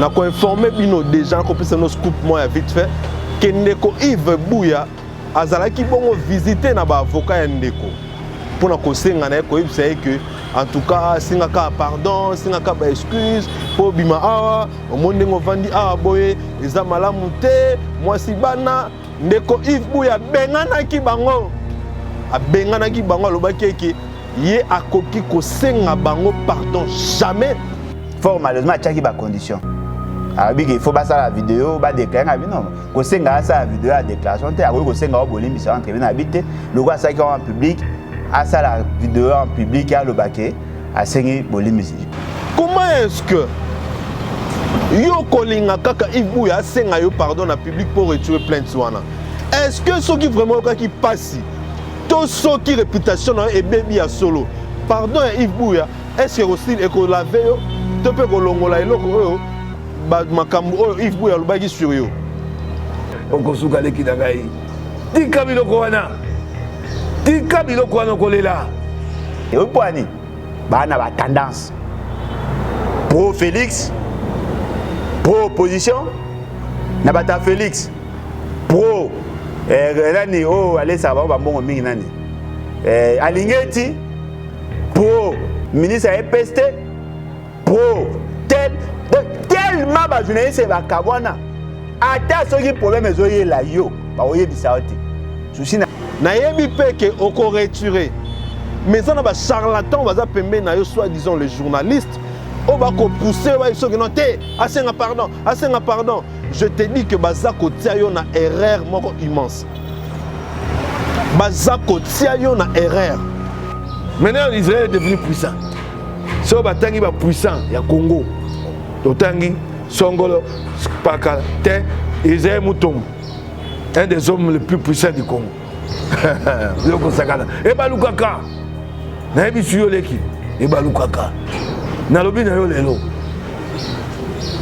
Nakoinforme bino déjà, nakopesa bino scoop moko ya vite fait ke ndeko Yves Buya azalaki bongo visite na baavocat ya ndeko mpona kosenga na ye, koyebisa ye ke en tout cas asengaka pardon, asengaka baexcuse mpo obima awa, omoni ndenge ovandi awa boye eza malamu te, mwasi bana. Ndeko Yves Buya abenganaki bango, abenganaki bango, alobaki eke ye akoki kosenga bango pardon jamais. Fort malheureusement atiaki bacondition, alobi ke il faut basala video, badéclare nga bino. Kosenga asala video ya déclaration te, akoki kosenga o bolimbisa entre bino abi te. Lokola asalaki yango en public, asala video en public, aloba ke asengi bolimbisi. Comment est-ce que yo kolinga kaka Yves Buya asenga yo pardon na public pour retirer plainte wana? Est-ce que soki vraiment oyokaki mpasi to soki réputation na yo ebebi ya solo, pardon ya Yves Buya est-ce que ekolave yo to mpe kolongola eloko oyo, makambo oyo Yves Buya alobaki sur yo? Okosuka, leki na ngai, tika biloko wana, tika biloko wana, okolela. Oyepwani baa na batendance pro Félix, pro opposition na bato ya Félix, pro nani oyo alesaka bango bambongo mingi, nani, alingi eti pro ministre ya EPST, pro tel. Tellement bajournaliste bakabwana, ata soki problème ezoyela yo, bakoyebisa yo te susi. Nayebi mpe ke okoretire, mais eza na bacharlatan baza pembeni na yo, soit disant le journaliste, oyo bakopousse bayebi soki no te asenga pardon, asenga pardon. Je te dis que baza kotia yo na erreur moko immense, baza kotia yo na erreur. Maintenant Israël est devenu puissant. Soki batangi bapuissant ya Congo, totangi Songolo Pakala te, Israël Mutombo, un des hommes les plus puissants du Congo. Yokosakana ebalukaka, nayebisi yo leki, ebalukaka. Nalobi na yo lelo,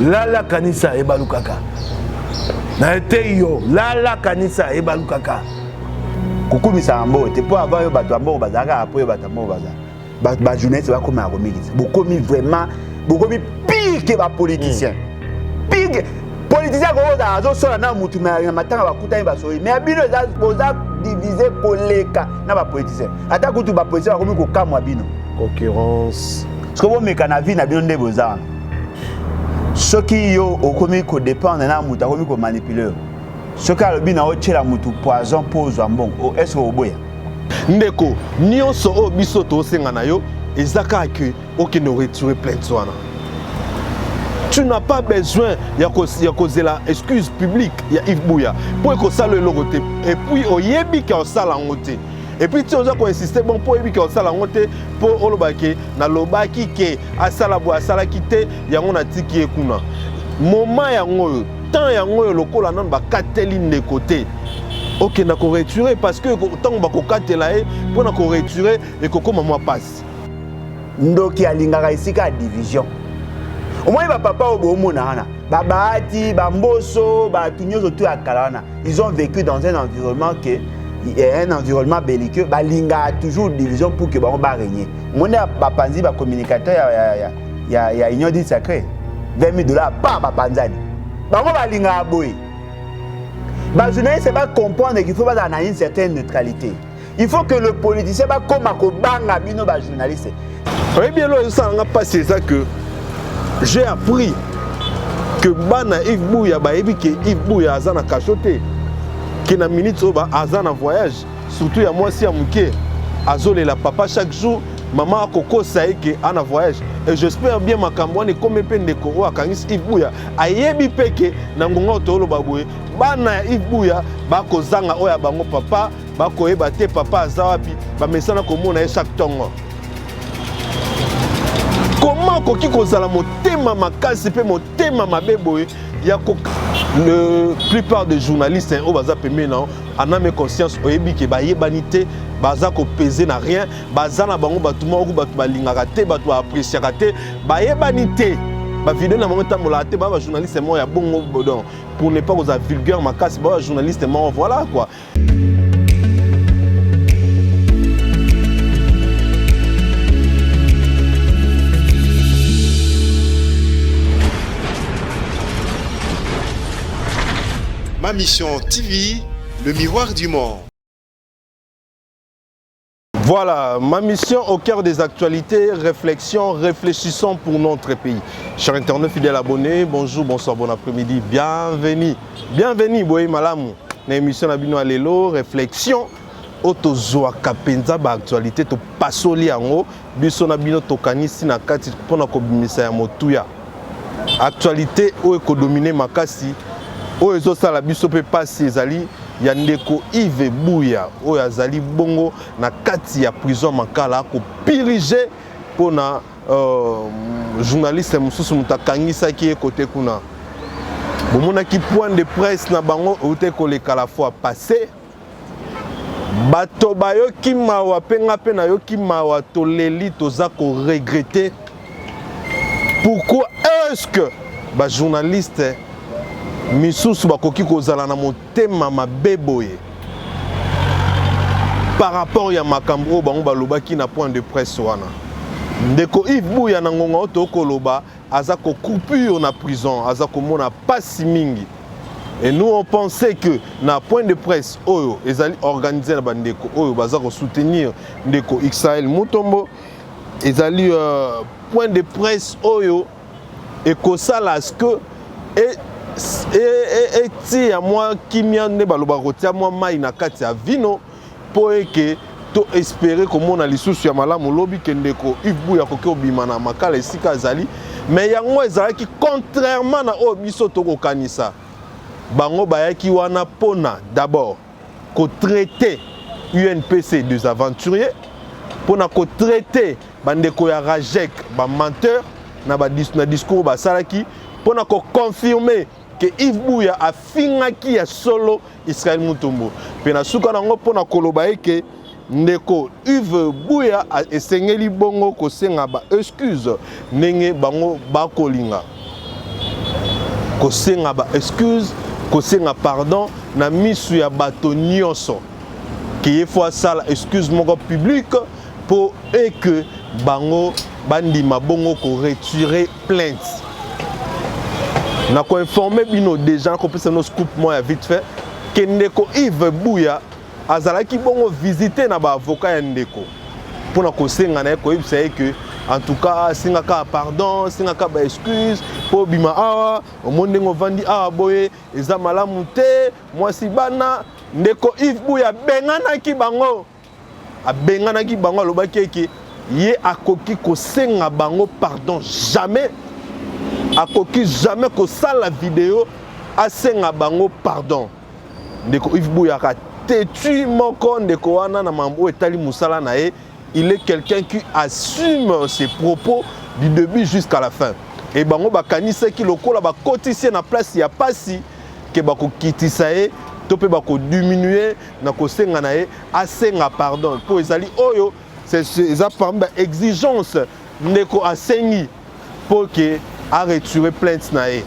lala kanisa, ebalukaka. Na eteyi yo, lala kanisa, ebalukaka. Kokumisa ya mbongo te, mpo avant yo bato ya mbongo bazalaka, apo yo bato ya mbongo bazala. Bajournaliste bakóma ya komikisa, bokomi vraiment, bokomi pire ke bapoliticien, pire. Politicien akokozala azosola na mutu na matanga, bakutani, basoli, mais bino boza divise koleka na bapoliticien. Ata kutu bapoliticien bakomi kokamwa bino. Concurrence. Soki bomeka na vie na bino nde boza wana, soki yo okomi kodépendre na moto, akomi komanipule yo, soki alobi na otyela motu poison mpo ozwa mbongo, est ce oboya? Ndeko, nyonso oyo biso tosenga na yo eza kaka ke okende retirer plainte wana. Tu n'as pas besoin ya kozela excuse publique ya Yves Buya mpo ekosala eloko te. Et puis oyebi ke osala yango te, et puis ti oza koinsiste bon mpo oyebi ke osala yango te, mpo oloba ke nalobaki ke asala boye, asalaki te, yango natiki ye kuna. Moment yango oyo, temps yango oyo, lokola nano bakateli ndeko te, okenda koretire, parce que ntango bakokatela ye mpona koretire, ekokóma mwa mpasi. Ndoki alingaka esika ya division. Omoni bapapa oyo boomona wana, babahati, bamboso, bato nyonso tu ya kala wana, ils ont vécu dans un environnement que un environnement belliqueux. Balingaka toujours division pour que bango barégner. Omoni bapanzi bacommunicateur ya Union dite sacrée, 20 000 $, pa bapanzani bango. Balingaka boye. Bajournaliste bacomprendre qu'il faut bazala na une certaine neutralité. Il faut que le politicien bakoma kobanga bino bajournaliste. Oyebi elo ezosalanga mpasi eza que j'ai appris que bana Yves Buya bayebi ke Yves Buya aza na kasho te, ke na minute oyo aza na voyage. Surtout ya mwasi ya moke azolela papa chaque jour, mama akokosa ye ke ana voyage. Et j'espère bien makambo wana ekomi mpe ndeko oyo akangisi Yves Buya ayebi mpe ke na ngonga oyo toyoloba boye, bana ya Yves Buya bakozanga oyo ya bango papa, bakoyeba te papa aza wapi. Bamesana komona ye chaque ntongo. Koma okoki kozala motema makasi mpe motema mabe boye ya ko le plupart des journalistes oyo baza pembeni na en âme et conscience, oyebi ke bayebani te, baza kopese na rien, baza na bango bato moko bato balingaka te, bato baappréciaka te, bayebani te, bavideo na bango etambolaka te. Baa bajournaliste moko ya bongo, donc pour ne pas kozala vulgaire makasi, baa bajournaliste moko, voilà quoi. Ma Mission TV, le miroir du monde. Voilà, ma mission au cœur des actualités, réflexion, réfléchissons pour notre pays. Chers internautes fidèles abonnés, bonjour, bonsoir, bon après-midi, bienvenue. Bienvenue, boye malamu. Na émission na bino lelo, réflexion oyo tozwaka mpenza baactualité topasoli yango biso na bino tokanisi na kati mpona kobimisa ya motuya actualité oyo ekodomine makasi oyo ezosala biso mpe mpasi ezali ya ndeko Yves Buya oyo azali bongo na kati ya prison Makala kopurger mpona journaliste mosusu moto akangisaki ye kote kuna. Bomonaki point de presse na bango euti koleka la fois passée. Bato bayoki mawa mpe nga mpe nayoki mawa, toleli, toza koregretter. Pourquoi est-ce que bajournaliste misusu bakoki kozala na motema mabe boye par rapport ya makambo oyo bango balobaki na point de presse wana? Ndeko Yves Buya, na ngonga oyo tokoloba, aza kocroupir na prison, aza komona pasi mingi. Et nous, on pensait que na point de presse oyo ezali organisé na bandeko oyo baza kosoutenir ndeko Israël Mutombo, ezali point de presse oyo ekosala ce que etia mwa kimia, nde balobaka kotia mwa mai na kati ya vino, mpo eke to espérer komona lisusu ya malamu lobi ke ndeko Yves Buya akoki kobima na Makala esika azali. Mais yango ezalaki contrairement na oyo biso tokokanisa. Bango bayaki wana mpona d'abord kotraiter UNPC des aventuriers, mpona kotraiter bandeko ya RAJEC bamenteurs na discours basalaki, mpona koconfirmer ke Yves Buya afingaki ya solo Israël Mutombo, mpe na suka nango mpona koloba eke ndeko Yves Buya esengeli bongo kosenga baexcuse ndenge bango bakolinga kosenga baexcuse, kosenga pardon na misu ya bato nyonso, ke ye faut asala excuse moko publique mpo eke bango bandima bongo koretirer plainte. Na koinformer bino déjà, nakopesa bino scoop moko ya vite fait ke ndeko Yves Buya azalaki bongo visite na baavocat ya ndeko mpona kosenga na ye, koyebisa ye ke en tout cas asengaka pardon, asengaka baexcuse mpo obima awa. Omoni ndenge ovandi awa boye, eza malamu te, mwasi, bana. Ndeko Yves Buya abenganaki bango, abenganaki bango. Alobaki eke ye akoki kosenga bango pardon jamais, akoki jamais kosala video asenga bango pardon. Ndeko Yves Buya têtu moko. Ndeko wana, na mambo oyo etali mosala na ye, il est quelqu'un qui assume ses propos du début jusqu'à la fin. E bango bakanisaki lokola bakotisi ye na place ya pasi ke bakokitisa ye to mpe bakodiminuer na kosenga na ye asenga pardon, mpo ezali oyo eza parmi baexigence ndeko asengi mpo ke aretirer plainte na ye.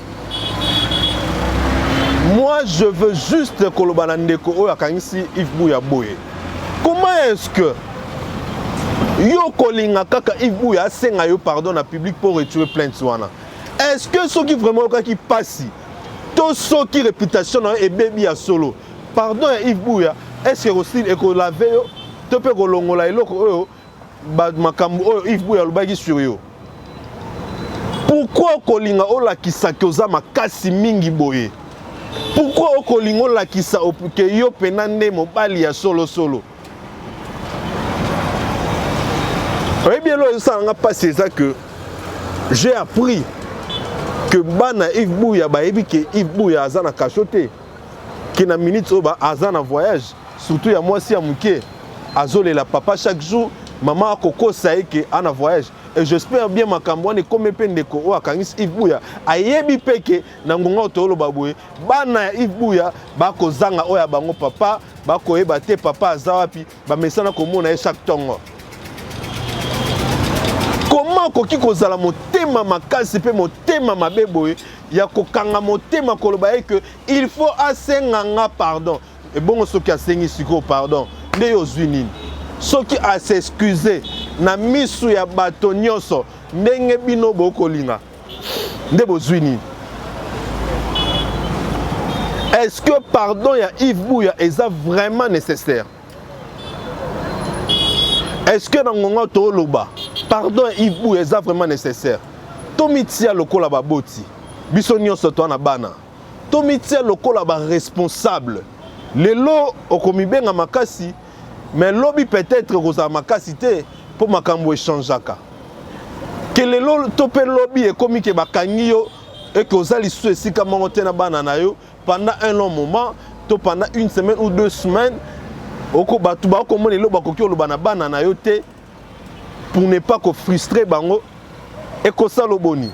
Moi, je veux juste koloba na ndeko oyo akangisi Yves Buya boye: comment est-ce que yo kolinga kaka Yves Buya asenga yo pardon na public mpo retirer plainte wana? Est-ce que soki vraiment oyokaki mpasi to soki réputation na yo ebebi ya solo, pardon ya Yves Buya, est ce que ekolaver yo to mpe kolongola eloko oyo, makambo oyo Yves Buya alobaki sur yo? Pourquoi okolinga olakisaki oza makasi mingi boye? Pourquoi okolinga olakisa ke yo mpena nde mobali ya solosolo? Oyebi, elo ezosalanga mpasi eza que j'ai appris que bana Yves Buya bayebi ke Yves Buya aza na cachot te, ke na minute oyo aza na voyage. Surtout ya mwasi ya moke azolela papa chaque jour, mama akokosa ye ke ana voyage. Et j'espère bien makambo wana ekomi mpe ndeko oyo akangisi Yves Buya ayebi mpe ke na ngonga oyo toyoloba boye, bana ya Yves Buya bakozanga oyo ya bango papa, bakoyeba te papa aza wapi, bamesana komona ye chaque ntongo. Koma okoki kozala motema makasi mpe motema mabe boye ya kokanga motema koloba ye ke il faut asenga nga pardon? Ebongo soki asengi sikoyo pardon, nde yo ozwi nini? Soki as'excuser na misu ya bato nyonso ndenge bino bokolinga, nde bozwi nini? Est-ce que pardon ya Yves Bouya eza vraiment nécessaire? Est-ce que na ngonga toloba pardon ya Yves Bouya eza vraiment nécessaire? Tomitia lokola baboti, biso nyonso toa na bana, tomitia lokola baresponsable. Lelo okomibenga makasi, mais lobi peut-être okozala makasi te, mpo makambo echangeaka. Ke lelo to mpe lobi ekomi ke bakangi yo, eke oza lisusu esika moko te na bana na yo pendant un long moment, to pendant une semaine ou 2 semaines, oko bato bakomona eloko bakoki oloba na bana na yo te pour ne pas kofrustrer bango. Ekosala oboni,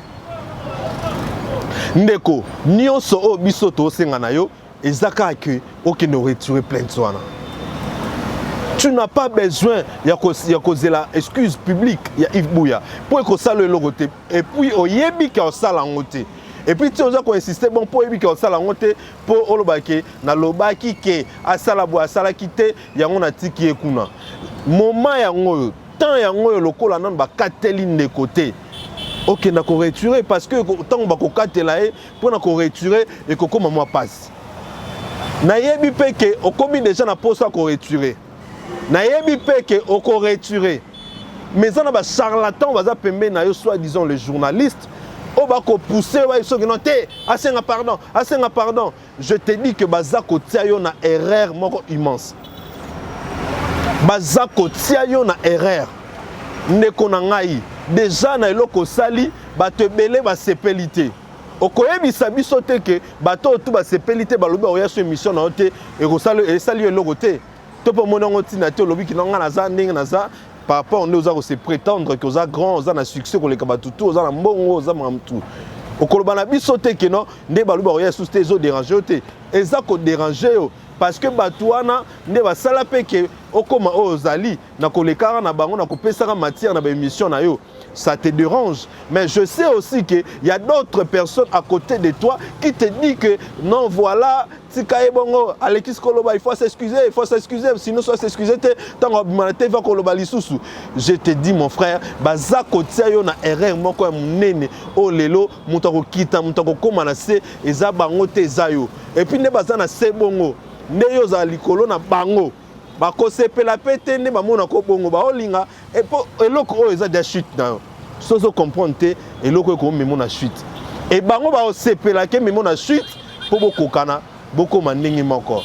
ndeko? Nyonso oyo biso tosenga na yo eza kaka ke okende retirer plainte wana. Tu n'as pas besoin ya kozela excuse publique ya Yves Bouya, mpo ekosala eloko te. Et puis oyebi ke osala yango te. Et puis ti oza koinsister, bon, mpo oyebi ke osala yango te, mpo oloba ke nalobaki ke asala boye, asalaki te, yango natiki ye kuna. Moment yango oyo, temps yango oyo, lokola nano bakateli ndeko te, okenda koretirer, parce que ntango bakokatela ye mpona koretirer, ekokóma mwa mpasi. Nayebi mpe ke okomi déjà na posa ya koretirer, nayebi mpe ke okoretirer, mais eza na bacharlatan baza pembeni na yo, soit disant le journaliste, oyo bakopousse oyo soki non te, asenga pardon, asenga pardon. Je te dis que baza kotia yo na erreur moko immense, baza kotia yo na erreur, ndeko na ngai. Déjà na eloko osali, bato ebele basepeli te. Okoyebisa biso te ke bato oyo tu basepeli te, balobi bakoya so émission na yo te, esali yo eloko te, to mpo omoni yango ntina te. Olobi kino ngai naza ndenge naza par rapport nde oza kose prétendre ke oza grand, oza na succès koleka bato tu, oza na mbongo, oza makambo tu. Okoloba na biso te ke non, nde balobi bakoya lisusu te, ezodéranger yo te. Eza kodéranger yo, parce que bato wana nde basala mpe ke okóma oyo ozali na kolekaka na bango, na kopesaka matière na baémission na yo. Ça te dérange, mais je sais aussi que il y a d'autres personnes à côté de toi qui te dit que non, voilà, tika ye bongo, alekisi koloba, il faut s'excuser, il faut s'excuser, sinon so s'excuser te, ntango abima na te, va koloba lisusu. Je te dis, mon frère, baza kotia yo na erreur moko ya monene oyo lelo moto akokita, moto akokóma na se, eza bango te, eza yo. Et puis nde baza na se bongo, nde yo ozala likolo na bango, bakosepela mpe te. Nde bamonaka bongo, baolinga epo eloko oyo eza dia chute na yo. So ozocomprendre te, eloko oyo ekomema na chute, e bango baosepelaka ememo na chute mpo bokokana, bokóma ndenge moko.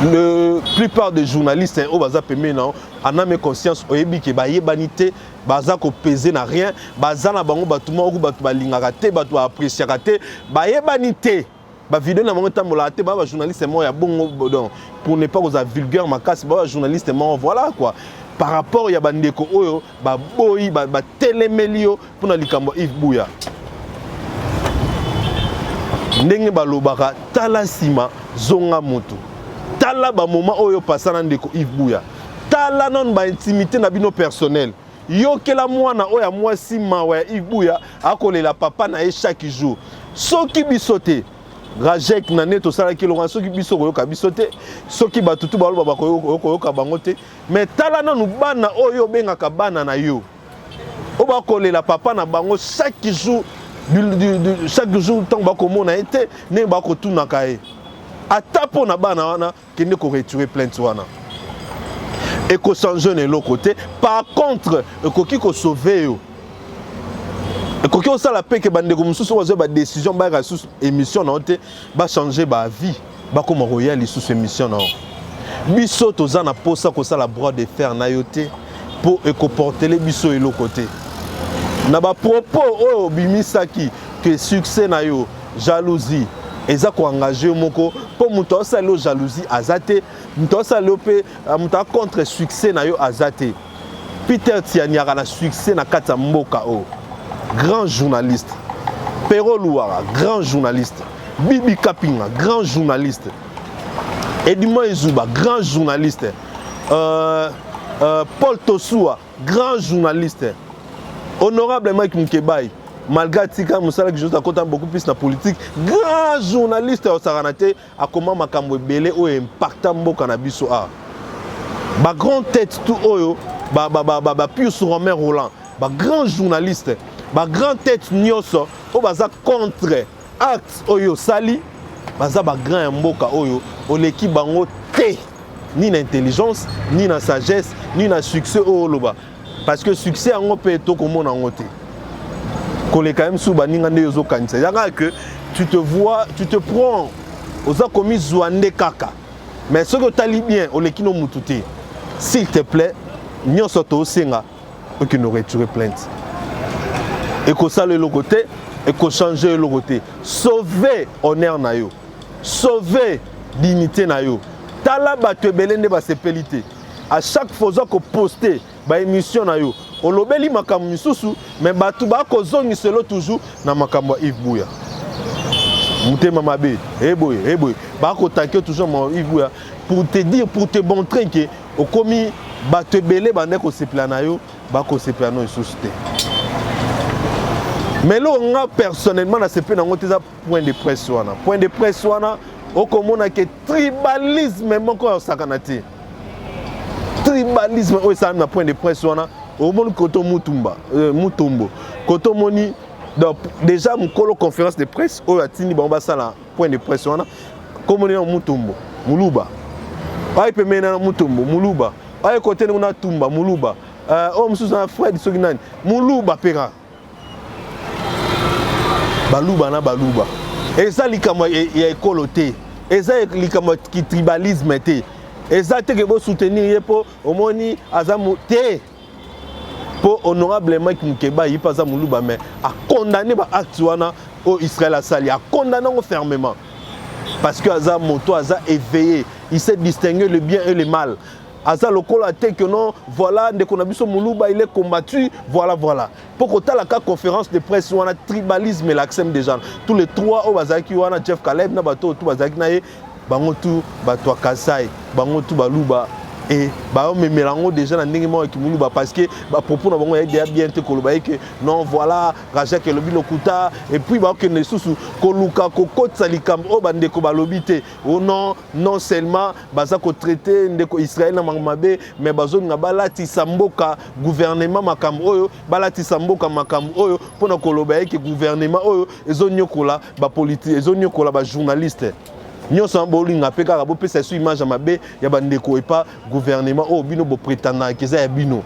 Le plupart des journalistes oyo baza pembeni na yo, en âme et conscience oyebi ke bayebani te, baza kopese na rien, baza na bango bato moko bato balingaka te, bato baappréciaka te, bayebani te, bavideo na bango etambolaka te. Baa bajournaliste moko ya bongo, donc pour ne pas kozala vulgaire makasi, baa bajournaliste moko, voilà quoi, par rapport ya bandeko oyo baboyi, batelemeli yo mpona likambo ya Yves Buya. Ndenge balobaka, tala nsima, zonga motu, tala bamoma oyo pasa na ndeko Yves Buya, tala nano baintimité na bino personnel. Yokela mwana oyo ya mwasi mawa ya Yves Buya, akolela papa na ye chaque jour. Soki biso te, rajek na nde tosalaki eloko wana, soki biso koyoka biso te, soki bato tu baloba bakoyoka bango te. Mais tala nanu bana oyo obengaka bana na yo, oyo bakolela papa na bango chaque jour, chaque jour ntango bakomona ye te, ndenge bakotunaka ye. Ata mpo na bana wana, kende koretirer plainte wana. Ekochange na eloko te. Par contre ekoki kosauver yo, ekoki kosala mpe ke bandeko mosusu oyo bazwa badécision bayaka lisusu émission na yo te, bachange baavis, bakóma koya lisusu émission na yo. Biso toza na posa kosala bras de fer na yo te, mpo ekoportele biso eloko te. Na bapropos oyo obimisaki ke succès na yo, jalousie eza koengager yo moko, mpo moto asala yo jalousie aza te, moto asala yo mpe moto acontre succès na yo aza te. Peter Tiani aka na succès na kati ya mboka oyo, grand journaliste. Pero Luwara, grand journaliste. Bibi Kapinga, grand journaliste. Edimon Ezuba, grand journaliste. Paul Tosua, grand journaliste. Honorable Mike Mukebai, malgré atika mosala ki akota beaucoup plus na politique, grand journaliste. Osakana te, akoma makambo ebele oyo impacta mboka na biso. A bagrand tête tout oyo, bapius Romain Roland, bagrand journaliste, bagrand tête nyonso oyo baza contre acte oyo osali. Baza ba grand ya mboka oyo oleki bango te, ni na intelligence, ni na sagesse, ni na succès oyo oloba, parce que succès yango mpe tokomona yango te koleka ye mosusu. Baninga nde ozokanisa eza kaka que tu te vois, tu te prends, oza komizwa nde kaka. Mais soki otali bien, oleki no mutu te. S'il te plaît, nyonso tosenga, okende retirer plainte. Ekosala eloko te, ekochange eloko te. Sauver honneur na yo, sauver dignité na yo. Tala bato ebele nde basepeli te. À chaque fois oza koposte baémission na yo, olobeli makambo misusu, mais bato bakozongiselo toujours na makambo ya Yves Buya, motema mabe eboye eboye. Bakotake toujours ma Yves Buya pour te dire, pour te montrer que okomi bato ebele bande kosepela na yo, bakosepela no lisusu te. Mais eloko nga personnellement nasepeli nango te, eza point de presse wana. Point de presse wana, okomona ke tribalisme moko ya osakana te, tribalisme oyo esalami na point de presse wana. Omoni koto Mutumba, Mutombo koto, omoni donc déjà mokolo conférence de presse oyo atindi bango basala point de presse wana, komoni na Mutombo Muluba, ayi pembeni na Mutombo Muluba, ayi kote kuna Tumba Muluba, oyo mosusu na Fred soki nani Muluba, mpe Baluba na Baluba. Eza likambo ya ekolo te, eza likambo ya kitribalisme te. Eza te ke bosoutenir ye mpo omoni aza te, mpo honorable Mike Mukebayi mpe aza Moluba, mais acondamné baacte wana oyo Israel asali, acondamné yango fermement, parce que aza moto aza éveillé, il sait distinguer le bien et le mal. Aza lokola te que non, voilà, ndeko na biso Moluba, il est combattu, voilà, voilà. Mpo kotalaka conférence de presse wana, tribalisme elakisem déjà. Tous les trois oyo bazalaki wana, Jeff Caleb na bato oyo tu bazalaki na ye, bango tu bato ya Kasai, bango tu Baluba. E baomemela yango déjà na ndenge moko ya kimoluba, parce que bapropos na bango ya deya bien te, koloba ye ke non, voilà, Rajak elobi lokuta. Et puis baokende lisusu koluka kokotisa likambo oyo bandeko balobi te. Oh non, non seulement baza kotraite ndeko Israel na makambo mabe, mais bazolinga balatisa mboka, gouvernement makambo oyo, balatisa mboka makambo oyo mpona koloba eke gouvernement oyo ezonyokola bapolitique, ezonyokola bajournaliste nyonso. Wana bolinga mpe kaka bopesa esu image ya mabe ya bandeko epa gouvernement oyo bino boprétendaka eza ya bino,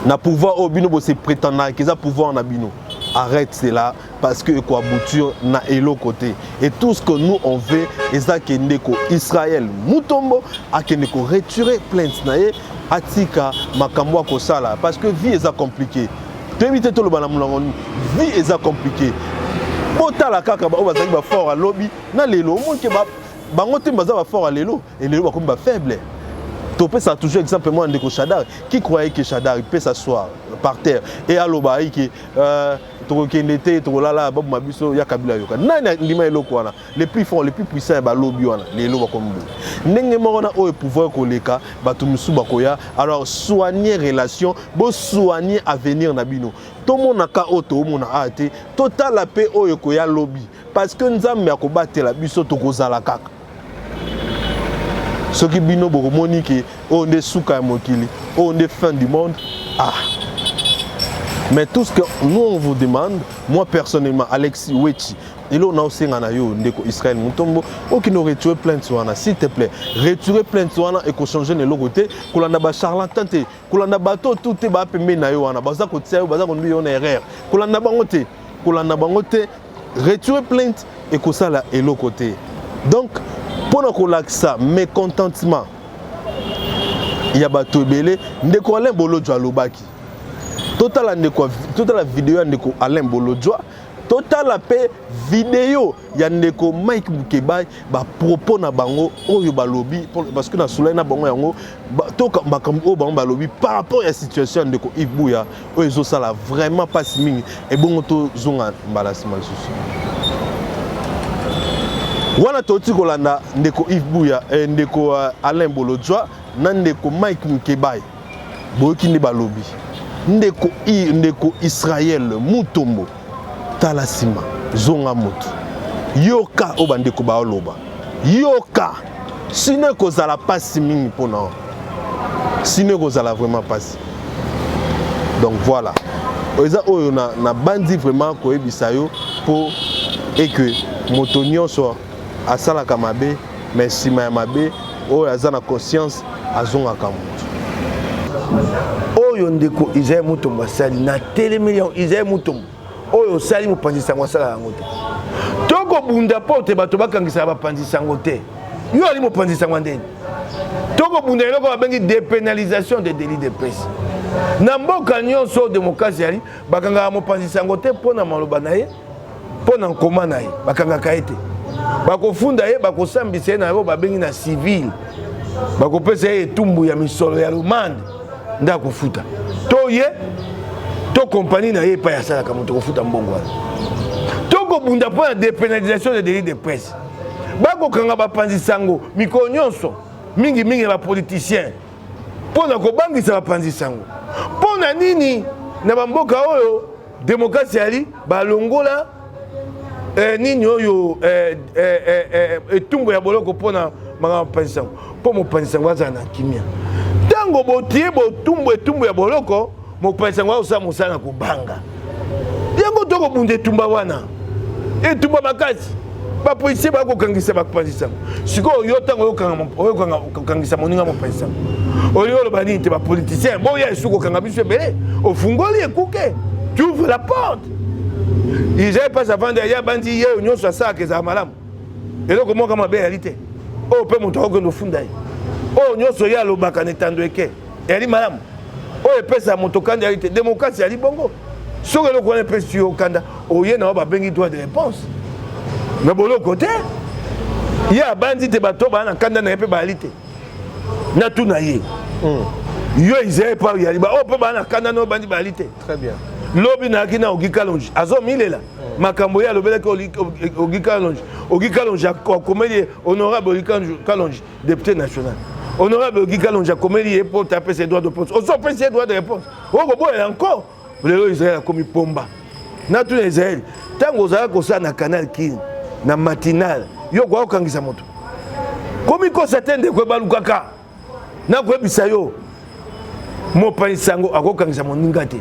na pouvoir oyo bino bose prétendaka eza pouvoir na bino. Arrête cela, parce que ekoaboutir na eloko te. Et tout ce que nous on veut eza ke ndeko Israel Mutombo akende koretirer plainte na ye, atika makambo akosala, parce que vie eza compliqué. Toyebi te toloba na molongo nini. Vie eza compliqué. Botala kaka oyo bazalaki bafort alobi na lelo, omoni ke bango te baza bafort ya lelo, elelo bakomi bafaible. Topesa toujours exemple mwa ndeko Shadar. Qui croyait que Shadar peut s'asseoir par terre et aloba ayike tokokende te, tokolala, baboma biso ya Kabila? Yoka nani ndima eloko wana? Les plus forts, les plus puissants ya balobi wana, lelo bakomi boye. Ndenge moko na oyo pouvoir koleka, bato mosusu bakoya. Alors soigner relation, bosoigner avenir na bino. Tomonaka oyo toomona awa te, totala mpe oyo ekoya lobi, parce que Nzambe akobatela biso, tokozala kaka. Soki bino bokomoni ke oyo nde suka ya mokili, oyo nde fin du monde, ah, mais tout ce que nous on vous demande, moi personnellement Alexis Wechi, eloko na osenga na yo ndeko Israel Mutombo, okende retirer plainte wana. S'il te plaît, retirer plainte wana. Ekochange na eloko te. Kolanda bacharlatan te, kolanda bato tu te baa pembeni na yo wana, baza kotia yo, baza konduki yo na erreur. Kolanda bango te, kolanda bango te. Retirer plainte ekosala eloko te. Donc mpona kolakisa mécontentement ya bato ebele, ndeko Alain Bolodjwa alobaki. Totala ndeko, totala video ya ndeko Alain Bolodjwa, totala mpe video ya ndeko Mike Mukebayi, bapropos na bango oyo balobi, parce que na solai na bango yango to makambo oyo bango balobi par rapport ya situation ya ndeko Yves Buya oyo ezosala vraiment mpasi mingi. Ebongo tozonga mbala nsima lisusu wana toti kolanda ndeko Yves Buya, ndeko Alain Bolodjwa na ndeko Mike Mukebayi. Boyoki nde balobi. Ndeko Israel Mutombo, tala nsima, zonga motu, yoka oyo bandeko baoloba, yoka. Sino ekozala mpasi mingi mpona, sino ekozala vraiment mpasi. Donc voilà, eza oyo na bandi vraiment koyebisa yo mpo eke Moto nyonso asalaka mabe, mais nsima ya mabe oyo aza na conscience azongaka moto. Oyo ndeko Israël Mutombo asali na telemeli yango. Israël Mutombo oyo osali, mopanzi sango asala yango te. Tokobunda mpo te bato bakangisaka bapanzi sango te. Yo ali mopanzi sango ya ndeni. Tokobunda eloko babengi dépénalisation des délits de presse. Na mboka nyonso oyo démocratie yali, bakangaka mopanzi sango te mpo na maloba na ye, mpo na nkoma na ye, bakangaka ye te. Bakofunda ye, bakosambisa ye na oyo babengi na civil, bakopesa ye etumbu ya misolo ya lumande nde akofuta, to ye to kompani na ye epai asalaka moto kofuta mbongo wana. Tokobunda mpo na dépénalisation des délits de presse. Bakokanga bapanzi sango mikolo nyonso, mingimingi ya bapoliticien, mpo na kobangisa bapanzi sango. Mpo na nini na bamboka oyo demokrasi yali balongola nini oyo etumbu ya boloko mpo na makambo mopanzi sango? Mpo mopanzi sango azala na kimia. Ntango botie botumbu etumbu ya boloko, mopanzi sango akosala mosala na kobanga yango. Tokobunda etumba wana, etumba makasi. Bapolisier bakokangisa bapanzi sango. Sikoyo yo, ntango oyokangisa moninga mopanzi sango, olingi oloba nini? Te bapoliticien boya esu kokanga biso ebele. Ofungoli ekuke, tu ouvres la porte. Israel mpasi avandi, aya bandi ye oyo nyonso asalaka ezala malamu. Eloko moko mabe eyali te oyo mpe moto akokende ofunda ye. Oyo nyonso ye alobaka na etando eke eyali malamu, oyo epesaka moto kanda eyali te. Demokrasi eyali bongo. Soki eloko wana epesi yo kanda, oye na oyo babengi droit de réponse na boloko te. Ye abandi te, bato baa na kanda na ye mpe bayali te. Natuna ye, yo Israel, pa oyali ba oyo mpe baa na kanda na oyo bandi bayali te? Très bien. Lobi nayaki na Ogi Kalonji, azomilela makambo ye alobelaki. Ogi Kalonji, Ogi Kalonji akomeli ye, honorable Ogi Kalonji, député national, honorable Ogi Kalonji akomeli ye mpo te apesa ye droit de réponse. Ozo opesi ye droit de réponse, okoboyela encore. Lelo Israel akomi pomba. Natuna Israel, ntango ozalaki kosala na Canal Kin na matinale, yo okoka kokangisa moto? Komikosa te ndeko, ebalukaka. Nakoyebisa yo, mopanzi sango akokangisa moninga te.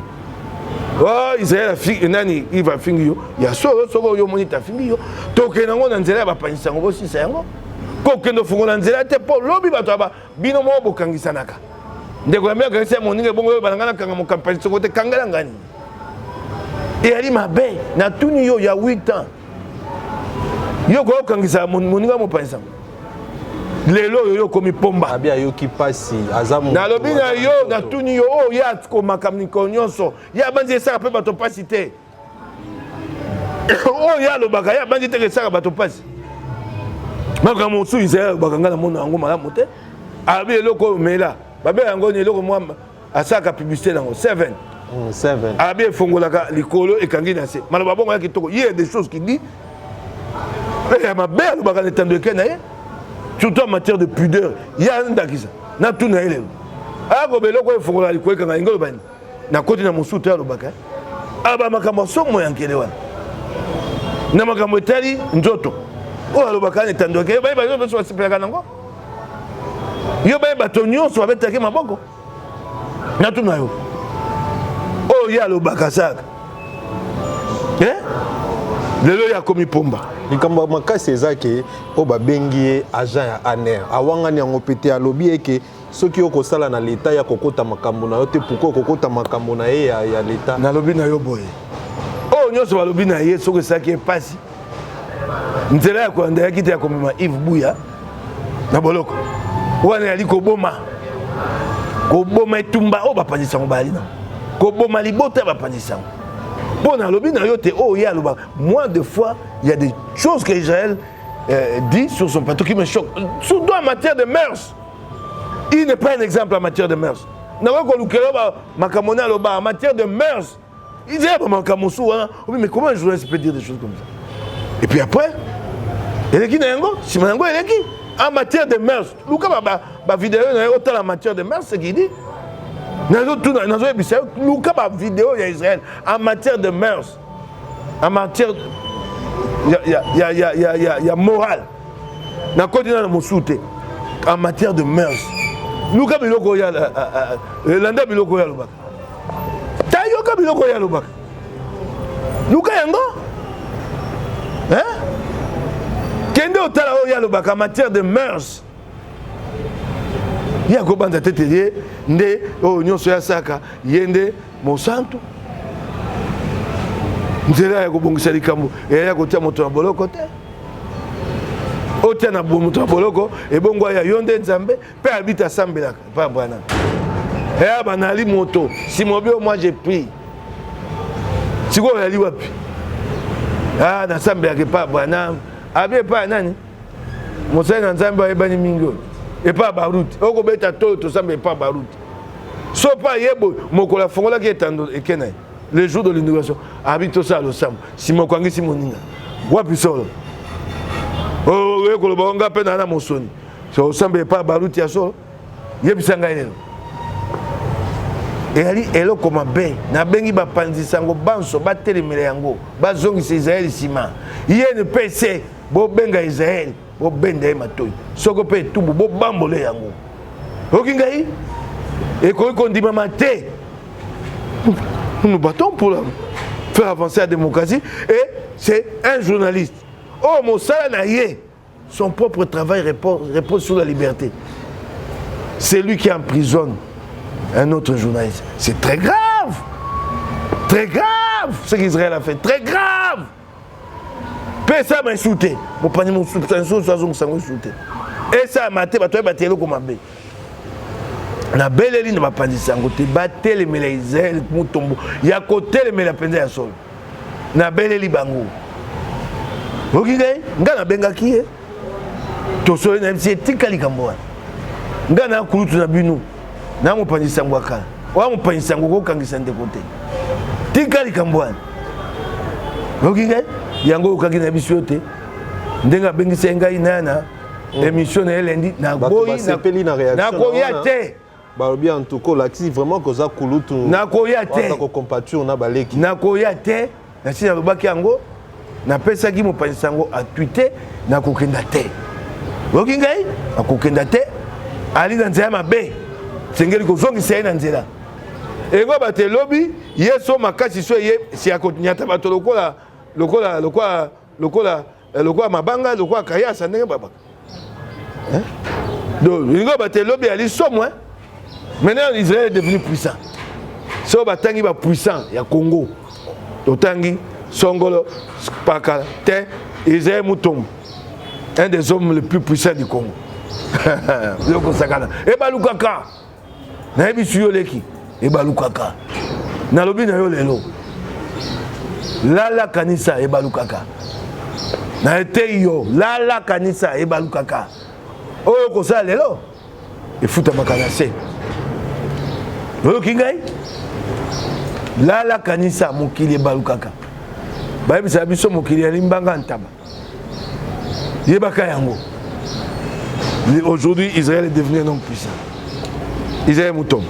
Oh, Israel afingi nani? Ive afingi yo ya solo. Soki oyo omoni te afingi yo, tokende yango na nzela ya bapanzi sango, bosisa yango. Kokende ofungola nzela te, mpo lobi bato ya bino moko bokangisanaka. Ndeko ya mi akangisa ya moninga, ebongo oyo balanga nakanga mokampanzi sango te, kangela ngani eyali mabe. Natuni yo, ya 8 ans, yo koya kokangisa moninga mopanzi sango? Lelo oyo yo okomi pomba. Abi ayoki mpasi, aza nalobi na yo, natuni yo, oyo ye akomaka mikolo nyonso, ye abanzi esaka mpe bato mpasi te? Oyo ye alobaka, ye abanzi teke esaka bato mpasi? Makambo mosusu Israel alobaka, ngai namona yango malamu te. Alobi eloko oyo mela, babela yango ni eloko mwa asalaka publicité nango 7. Alobi efongolaka likolo, ekangi na se. Maloba bongo ya kitoko, ye des choses qui dit ya mabe alobaka na etando eke na ye, surtout en matière de pudeur. Ye andakisa. Natuna ye, lelo akoba eloko oyo efongolaka likolo ekanga, lingi oloba nini? Nakoti na mosusu te. Alobaka aba makambo ya somo ya nkele wana na makambo etali nzoto oyo alobaka na etando eke. Bayeba nyonso basepelaka nango, yo baye bato nyonso babetaki maboko. Natuna yo, oyo ye alobaka asalaka, lelo ye akomi pomba. Likambo ya makasi eza ke oyo babengi ye agent ya ANR, awangani yango mpe te. Alobi eke soki okosala na leta ya kokota makambo na yo te, pourquoi okokota makambo na ye ya leta? Nalobi na yo boye, oyo nyonso balobi na ye, soki esalaki ye mpasi, nzela ya kolanda yaki te ya komema Yves Buya na boloko. Wana yali koboma, koboma etumba oyo bapanzi sango bayali na koboma libota ya bapanzi sango. Mpo nalobi na yo te, oyo ye alobaka, moi des fois il y a des choses que Israël dit sur son plateau qui me choque, surtout en matière de mœurs. Il n'est pas un exemple en matière de mœurs. Nakoki kolukela makambo na aloba en matière de mœurs. Israël makambo mosusu wana, mais comment un journaliste peut dire des choses comme ça? Et puis après eleki na yango, nsima yango eleki. En matière de mœurs, luka bavideo na ye, otala en matière de mœurs ce qu'il dit. Nazotuna, nazoyebisa yo, luka bavideo ya Israël en matière de mœurs, en matière ya morale. Nakoti na mosusu te. En matière de mœurs, luka biloko oyo, elanda biloko oyo alobaka, tayoka biloko oyo alobaka, luka yango. Botala oyo ye alobaka matière de mœurs. Ye akobanza te te ye nde oyo nyonso ye asalaka ye nde mosantu. Nzela ya kobongisa likambo eya ya kotia moto na boloko te. Otia na moto na boloko ebongo aya yo nde Nzambe mpe abita asambelaka epai ya Branham. Eya banali moto simobio moi je prie. Sikoyo oyali wapi? Ah, nasambelaka epai ya Branham. Abi epai ya nani? Mosali na Nzambe ayebani mingi oyo. Epai ya Baruti. Okobeta toyo tosambela epai ya Baruti. So mpe aye boye mokolo afongolaki etando eke na ye le jour de l'inauguration abi tosala losambo nsima okangisi moninga wapi solo oye koloba nga mpe naa na mosoni so osambela epai ya Baruti ya solo yebisa ngai lelo eyali eloko mabe nabengi bapanzi sango banso batelemela yango bazongisa Israel nsima INPC bobenga Israel bobenda ye matoi soko mpe etumbu bobambole yango oyoki ngai ekoki kondimama te. Nous nous battons pour la, faire avancer la démocratie et c'est un journaliste oyo mosala na ye son propre travail repose, repose sur la liberté. C'est lui qui emprisonne un autre journaliste. C'est très grave. Très grave ce qu'Israël a fait. Très grave. Mpe esalama esu te. Mopanzi mosusu azongisa yango esu te. Esalama te, bato bayeba te eloko mabe. Nabeleli na bapanzi sango te batelemela Israël Mutombo ya kotelemela mpenza ya solo. Nabeleli bango. Oyoki ngai? Ngai nabengaki ye. Tosoli na yebisi ye tika likambo wana. Ngai na kulutu na bino. Na mopanzi sango ya kala. Oya mopanzi sango kokangisa ndeko te. Tika likambo wana. Oyoki ngai? Yango oyokaki na biso yo te. Ndenge abengisaki ngai na na émission na ye lundi naboyi nakoya te. Balobi en tout cas olakisi vraiment koza kulutu. Nakoya te. Ko compatir na baleki. Nakoya te. Nasi nalobaki yango, napesaki mopanzi sango a tweete nakokenda te. Oyoki ngai? Nakokenda te. Ali na nzela mabe. Sengeli kozongisa ye na nzela. Ego bato elobi ye so makasi so ye si akonyata bato lokola lokola lokola lokola lokola mabanga lokola kayasa ndenge babaka. Hein? Donc, lingo bato elobi ali somo hein? Maintenant Israël est devenu puissant. So batangi ba puissant ya Congo. Otangi Songolo Pakala te Israël Mutombo. Un des hommes les plus puissants du Congo. Yoko sakana. Ebalukaka. Nayebisi yo leki ebalukaka. Nalobi na yo lelo. Lala kanisa ebalukaka. Na eteyi yo lala kanisa ebalukaka. Oyo kosala lelo efutamaka na se. Oyoki ngai? Lala kanisa mokili ebalukaka. Bayebisaka biso mokili ya limbanga ntaba. Yebaka yango. Aujourd'hui, Israël est devenu un homme puissant. Israël Mutombo.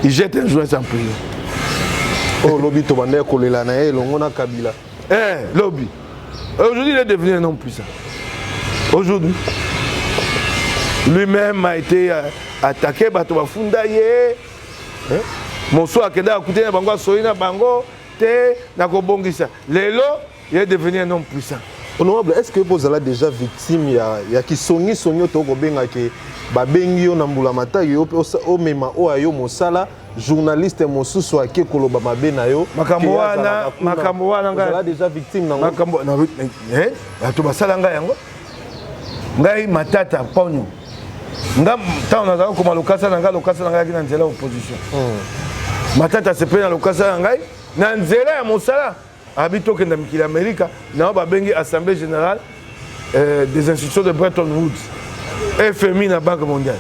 Il jette un journaliste en prison. Oh, lobi tobandaki kolela na ye elongo na Kabila. Eh, lobi. Aujourd'hui, il est devenu un homme puissant. Aujourd'hui. Lui-même a été attaqué, bato bafunda ye. Eh? Mosusu akenda akutani na bango asoyi na bango te nakobongisa. Lelo, il est devenu un homme puissant. Honorable, est-ce que vous êtes déjà victime ya ya kisongi songi to kobenga ke babengi yo na mbula mataki yo pe omema oyo yo mosala journaliste mosusu ake koloba mabe na yo makambo wana makambo wana ngai ozala déjà victime nango makambo na eh bato basala ngai yango ngai matata ponyo nga ntango nazalaka koma lokasa na ngai lokasa na ngai yaki na nzela ya opposition matata asepeli na lokasa na ngai na nzela ya mosala abi tokenda mikili ya Amerika na oyo babengi Assemblée générale des institutions de Bretton Woods, FMI na Banque mondiale.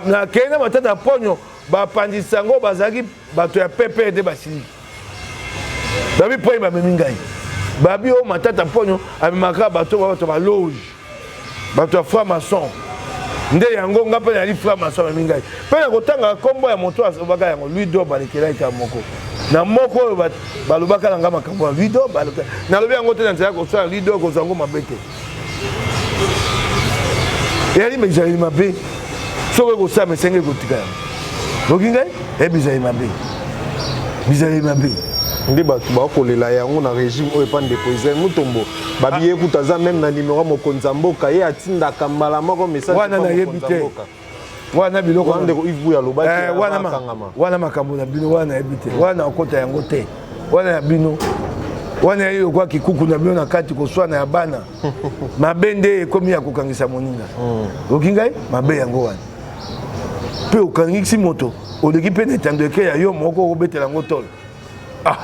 Nakei na matata ya ponyo, bapanzi sango bazalaki bato ya PPRD basiliki babi poye bamemi ngai babi oyo matata ponyo amemaka bato bato ba loge bato ya franc maçon nde yango nga mpe nayali franc maçon amemi ngai mpe na kotanga nkombo ya moto alobaka yango Louis Dob alekelaki kaka moko na moko oyo balobaka na nga makambo ya Louis Dob nalobi yango te na nzela kosala Louis Dob kozwa yango mabe te eyali bizaleli mabe soki ekosala esengeli kotika yango oki ngai eya bizaleli mabe bizaleli mabe. Nde bato bakolela yango na régime oyo epa ndeko Israël Mutombo babiye ah. Kutu aza meme na numero ya mokonzi ya mboka, ye atindaka mbala moko message. Wana nayebi te wana biloko wana ndeko Yves Buya alobaki eh, wana makambo na bino wana nayebi te, wana okota yango te, wana ya bino wana yali lokola kikuku na bino na kati koswana ya bana mabe nde ekomi ya kokangisa moninga. Oki ngai mabe yango wana mpe okangisi moto oleki mpe na etando eke ya yo moko okobetela yango tolo. Ah,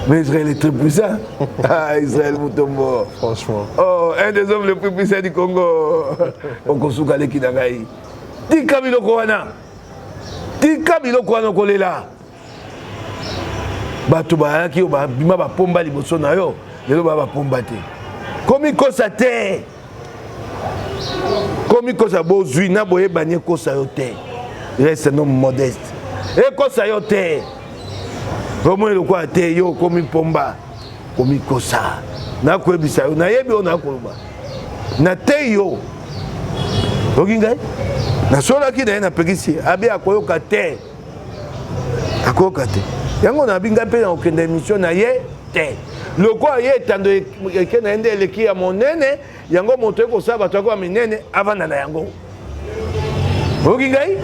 mais Israël est très puissant. Ah, Israël Mutombo. Franchement. Oh, un des hommes les plus puissants du Congo. Okosuka leki na ngai. Tika biloko wana. Tika biloko wana okolela. Bato bayaki yo babima bapomba liboso na yo, lelo baya bapomba te. Komikosa te. Komikosa bozwi na boyebani ekosa yo te. Reste un homme modeste. Ekosa yo te. Omoni lokola te yo okomi mpomba, komikosa. Nakoyebisa yo, nayebi oyo nakoloba. Nateyi yo. Oyoki ngai? Nasolaki na ye, napekisi ye. Abi akoyoka te. Akoyoka te. Yango nabi ngai mpe nakokenda émission na ye te. Lokola ye etando eke na ye nde eleki ya monene, yango moto ekosala bato yako ya minene avanda na yango. Oyoki ngai?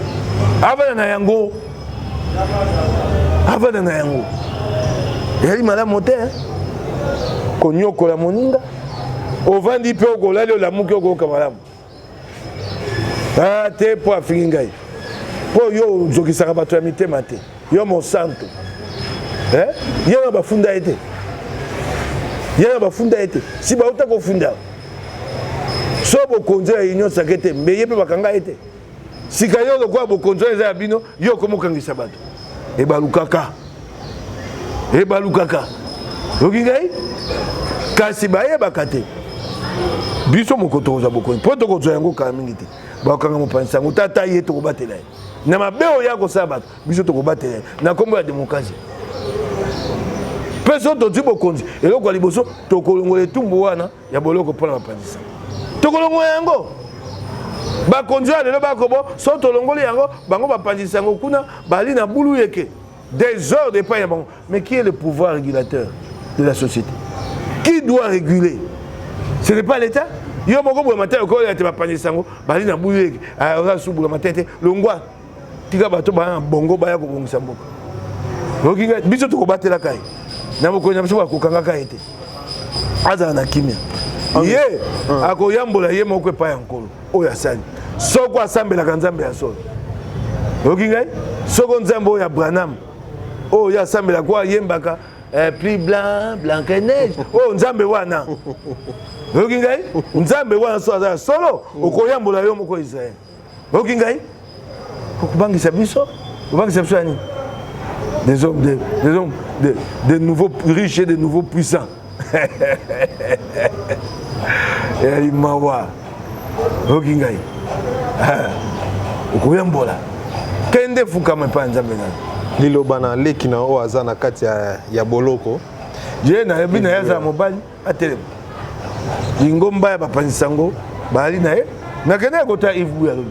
Avanda na yango. Avanda na yango. Ezali malamu te konyokola moninga. Ovandi mpe okolali, olamuki okoyoka malamu. Ah, te mpo afingi ngai mpo yo ozokisaka bato ya mitema te, yo mosantu eh? Ye na bafunda ye te, ye na bafunda ye te, si bauta kofunda so bokonzi ya union sacrée te, mbe ye mpe bakanga ye te. Sika yo lokola bokonzi wana eza ya bino, yo okomokangisa bato, ebalukaka, ebalukaka. Oyoki ngai? Kasi bayebaka te biso moko tokozwa bokonzi mpo tokozwa yango kala mingi te. Bakokanga mopanzi sango tata ye, tokobatela ye na mabe oyo akosala bato, biso tokobatela ye na nkombo ya demokrasia. Mpe so tozwi bokonzi, eloko ya liboso tokolongola etumbu wana ya boloko mpo na bapanzi sango, tokolongola yango. Bakonzi oyo lelo bakobo so tolongoli yango, bango bapanzi sango kuna bali na bulu yeke désordre epai na bango. Mais qui est le pouvoir régulateur de la société? Qui doit réguler? Ce n'est pas l'État. Yo moko boye matin okoya te, bapanzi sango bali na bulu yeke, oza subula matin te, longwa, tika bato baya na bongo baya kobongisa mboka. Oyoki ngai? Biso tokobatelaka ye na bokonzi na biso, bakokangaka ye te, azala na kimia. Ye akoyambola ye moko epai ya Nkolo oyo asali, soko asambelaka Nzambe ya solo. Oyoki ngai? Soko Nzambe oyo ya Branham oyo ye asambelaka, oyo ayembaka plus blanc blanc que neige, oyo Nzambe wana. Oyoki ngai? Nzambe wana so aza ya solo, okoyambola yo moko Israel. Oyoki ngai? Okobangisa biso, obangisa biso ya nini? Des hommes, des hommes, des nouveaux riches et des nouveaux puissants. Eyali mawa. Oyoki ngai? Okoyambola, kende fukama epai ya Nzambe na liloba na leki na oyo aza na kati ya boloko. Ye nayebi na ye azala mobali atelema lingomba ya bapanzi sango bazali na ye. Nakendaki kota Yves Buya alobi,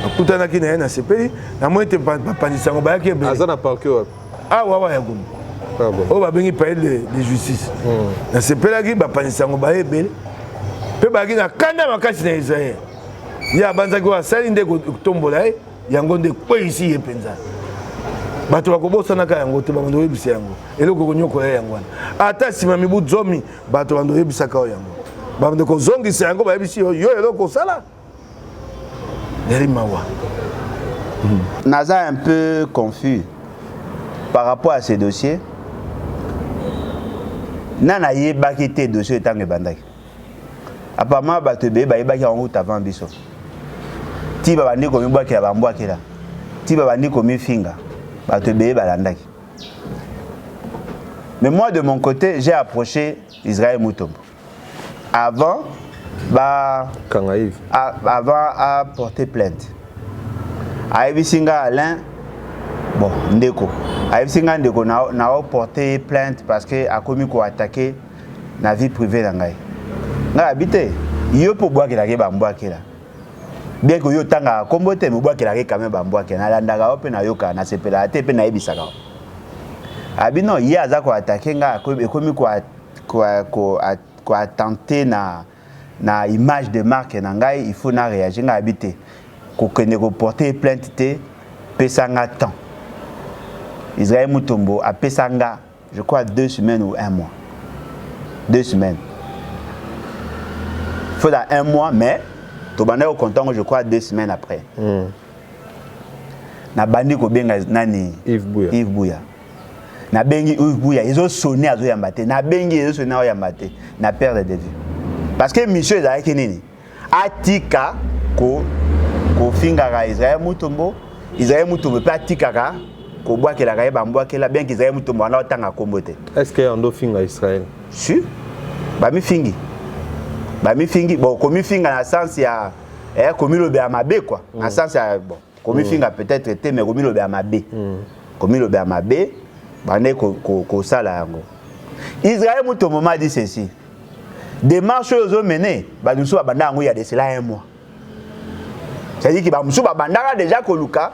nakutanaki na ye, nasepeli, namoni ete bapanzi sango bayaki ebele. Aza na parquet wapi? Awa awa ya Gombe oyo babengi palais de justice. Nasepelaki, bapanzi sango baye ebele mpe bayaki na kanda makasi na Israel. Ye abanzaki oyo asali nde kotombola ye, yango nde ekweyisi ye mpenza. Bato bakobosanaka yango te, babanda koyebisa yango eloko konyokola ye yango wana. Ata nsima mibu 10, bato banda koyebisaka oyo yango, babanda kozongisa yango, bayebisi yo yo eloko osala yali mawa. Naza un peu confus par rapport à ce dossier. Na nayebaki te dossier ntango ebandaki. Apparemment bato ebele bayebaki yango kuta avant biso. Ti babandi komibwakela bambwakela, ti babandi komifinga, bato ebele balandaki. Mais moi, de mon côté, j'ai approché Israël Mutombo avant ba Kanga Yves. Avant à porter plainte. Ayebisi nga Alain, bon ndeko, ayebisi nga ndeko na porter plainte parce que akomi ko attaquer na vie privée na ngai. Ngai abi te, yo mpo obwakelaka ye bambwakela. Bien que yo otangaka kombo te, mais obwakelaka ye quand même bambwakela. Nalandaka yo mpe nayokaka, nasepelaka te mpe nayebisaka yo. Abi non, ye aza ko attaquer nga, ekomi ko ko ko attenter na na image de marque na ngai, il faut na réagir. Nga abi te, kokende ko porter plainte te, pesa nga temps. Israël Mutombo apesa nga, je crois, 2 semaines ou un mois, 2 semaines, faut dans un mois, mais tobandaki kokonta yango, je crois, 2 semaines après. Nabandi kobenga nani? Yves Bouya. Yves Bouya. Nabengi Yves Bouya, ezosonner, azoyamba te. Nabengi, ezosonner, azoyamba te. Na perdre de vue, parce que mission ezalaki nini? Atika ko kofingaka Israel Mutombo, Israel Mutombo mpe atikaka kobwakelaka ye bambwakela, bien que Israel Mutombo wana otanga kombo te. Est ce que ando finga Israel? Si, bamifingi, bamifingi. Bon, komifinga na sens ya komilobela mabe quoi, na sens ya, bon, komifinga peut-être te, mais komilobela mabe, komilobela mabe, bande kosala yango. Israel Mutombo m'a dit ceci: démarche oyo ozomene, bato mosusu babanda yango ya de cela un mois, c'est-à-dire que bamosusu babandaka déjà koluka,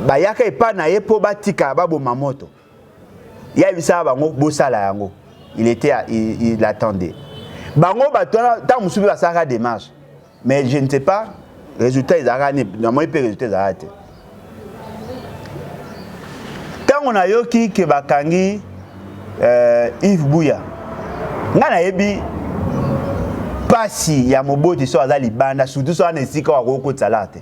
bayaka epai na ye mpo batika baboma moto. Ye ayebisaka bango bosala yango. Il était il attendait bango. Bato wana, ntango mosusu mpe basalaka démarche, mais je ne sais pas résultat ezalaka nini. Namoni mpe résultat ezalaka te. Ntango nayoki ke bakangi Yves Buya, ngai nayebi mpasi ya moboti so aza libanda, surtout so wana esika oyo akoki te,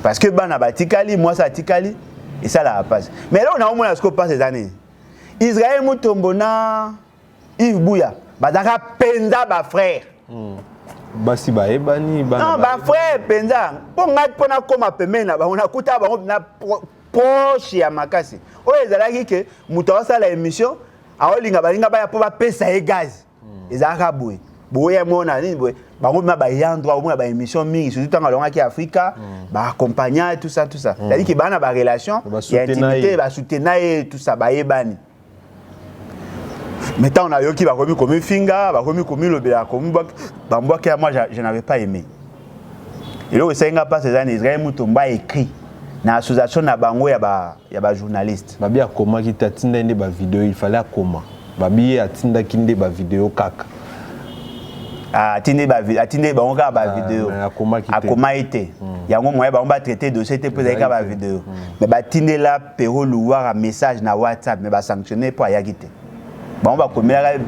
parce que bana batikali, mwasi atikali, esalaka mpasi. Mais eloko naomona sikoyo mpasi eza nini? Israel Mutombo na Yves Buya bazalaka mpenza bafrère. Basi bayebani. Non, bafrère mpenza. Mpo ngai, mpo nakóma pembeni na bango, nakuta bango na proche ya makasi. Oyo ezalaki ke moto aosala émission, aolinga balinga baya mpo bapesa ye gaz. Ezalaka boye boye, mona nini boye, bango mpe bayandre, omona baémission mingi, surtout ntango alongaki Afrika, baaccompagnant, tout ça, tout ça. C'est-à-dire ke baa na barelation ya intimité, basoutenir ye, tout ça, bayebani. Mais ntango nayoki bakomi komifinga, bakomi komilobela, bambwaki ya, moi je n'avais pas aimé. Eloko esali nga mpasi eza na Israel Mutombo aécrit na association na bango ya bajournaliste. Babi akomaki te, atindaki nde bavideo. Il fallait akoma. Babi ye atindaki nde bavideo kaka. Atindi bango kaka bavideo. Akomaki te. Yango moye bango batraite dossier te, mpo ezalaki kaka bavideo. Mais batindela Pero Luwara message na WhatsApp, mais basanctionne mpo ayaki te. Bango bakomelaka.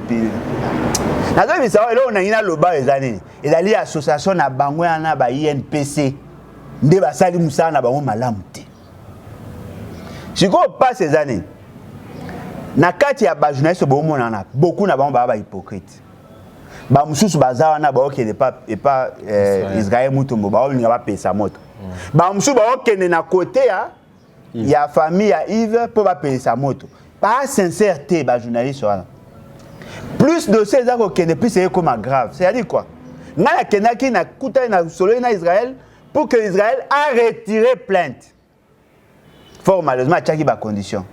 Nazoyebisa, eloko nangi naloba eza nini? Ezali association na bango wana ba INPC nde basali mosala na bango malamu te. Sikoyo mpasi eza nini? Na kati ya bajournaliste bomonana, beaucoup na bango baa bahypocrite. Bamosusu baza wana, baokende epa Israel Mutombo, baolinga bapesa moto. Bamosusu baokende na kote ya famille ya Yves mpo bapelisa moto. Ba sincère te, bajournaliste wana. Plus dossier eza kokende, plus ekoma grave. C'est-à-dire quoi? Ngai nakendaki, nakutani na sololi na Israël pour que Israël a retiré plainte. Fort malheureusement, atiaki bacondition,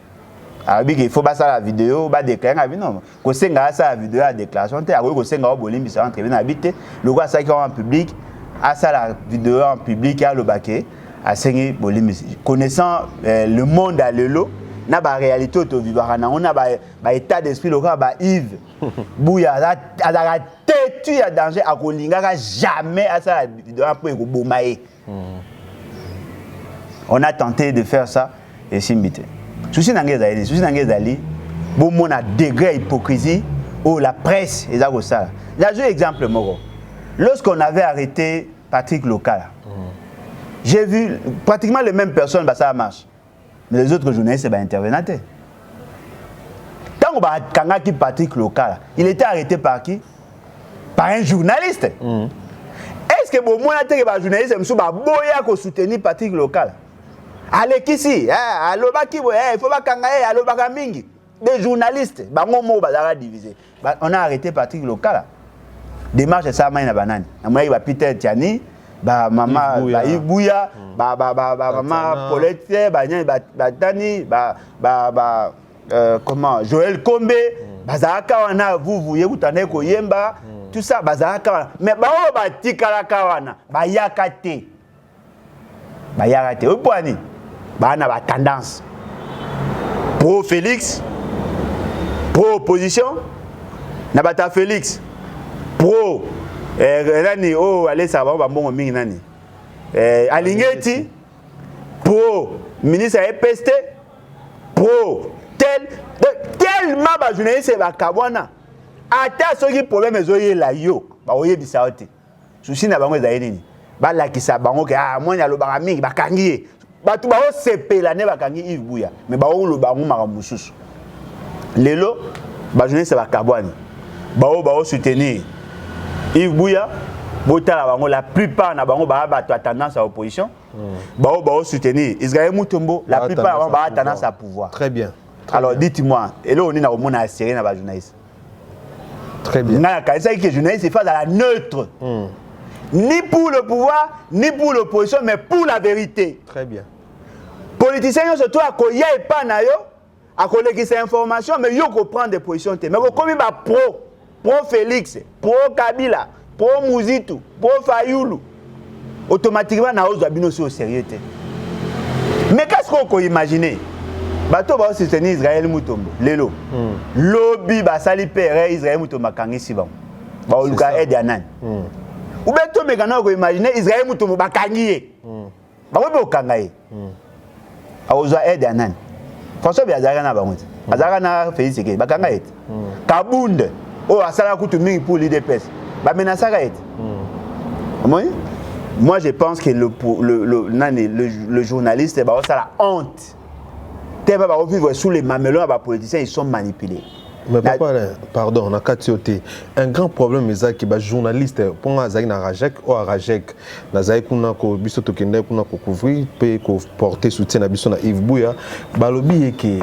alobi ke il faut basala video, badéclare. Nga bino kosenga asala video ya déclaration te, akoki kosenga o bolimbisa entre bino. Abi te, lokola asalaki yango en public, asala video en public, aloba ke asengi bolimbisi. Connaissant le monde ya lelo na baréalité oyo tovivaka nango, na baétat d'esprit lokola ba Yves Buya, azalaka têtu ya danger, akolingaka jamais asala video mpo ekoboma ye. On a tenté de faire ça, esimbi te. Souci na ngai ezali, souci na ngai ezali bomona degré ya hypocrisie oyo la presse eza kosala. Nazwi exemple moko: lorsqu'on avait arrêté Patrick Lokala, j'ai vu pratiquement les mêmes personnes basala marche, mais les autres journalistes baintervenant te. Ntango bakangaki Patrick Lokala, il était arrêté par qui? Par un journaliste. Est ce que bomona te ke bajournaliste mosusu baboya kosoutenir Patrick Lokala? Alekisi, alobaki boye, il faut bakanga ye, alobaka mingi. Des journalistes bango moko bazalaka divisé. On a arrêté Patrick Lokala, démarche esalamaki na banani? Namonaki ba Peter Tiani, bamama ba Yves Buya, bamama Paulette, banyani, batani ba comment, Joël Kombe, bazalaka wana. Vuvu ye kuta nde koyemba, tout ça, bazalaka wana. Mais baoyo batikalaka wana bayaka te, bayaka te. Oyo mpo ani baa na batendance. Pro Félix, pro opposition, na bato ya Félix, pro nani oyo alesaka bango bambongo mingi nani, Alingeti, pro ministre ya EPST, pro tel. Tellement bajournaliste bakabwana, ata soki problème ezoyela yo, bakoyebisa yo te. Souci na bango ezali nini? Balakisa bango ke ah, mwani alobaka mingi, bakangi ye. Bato baosepela nde bakangi Yves Buya, mais baoloba yango makambo mosusu. Lelo bajournaliste bakabwani, bao baosoutenir Yves Buya, botala bango, la plupart na bango baa bato ya tendance ya opposition. Bao baosoutenir Israël Mutombo, la plupart na bango baa tendance ya pouvoir. Très bien. Alors dites-moi, eloko nini nakomona ya sérieux na bajournaliste? Très bien. Ngai nakanisaki ke journaliste il faut azala neutre, ni pour le pouvoir ni pour l'opposition, mais pour la vérité. Très bien. Politicien nyonso to akoya epa na yo, akolekisa information, mais yo koprendre position te. Mais bokomi ba pro pro Félix, pro Kabila, pro Muzitu, pro Fayulu, automatiquement na ozwa bino si au sérieux te. Mais qu'est-ce qu'on peut imaginer? Bato baosoutenir Israël Mutombo lelo, lobi basali pere Israël Mutombo akangisi bango, baoluka aide ya nani? Ou bien tomeka na koimagine Israël Mutombo bakangi ye, bakoki kokanga ye, akozwa aide ya nani? François Biya azalaka na bango te, azalaka na Félix Tshisekedi, bakanga ye te. Kabunde oyo asalaka kutu mingi pour l'UDPS, bamenasaka ye te. Omoni, moi je pense que le, nani, le journaliste baosala honte te, ba bakovivre sous les mamelons ya bapoliticiens, ils sont manipulés. Mais papa, pardon, na kati yo te. Un grand problème ezalaki bajournaliste, mpo nga azalaki na Rajek, oyo Rajek nazalaki kuna ko biso tokendaki kuna kocouvrir mpe koporter soutien na biso na Yves Buya. Balobi ye ke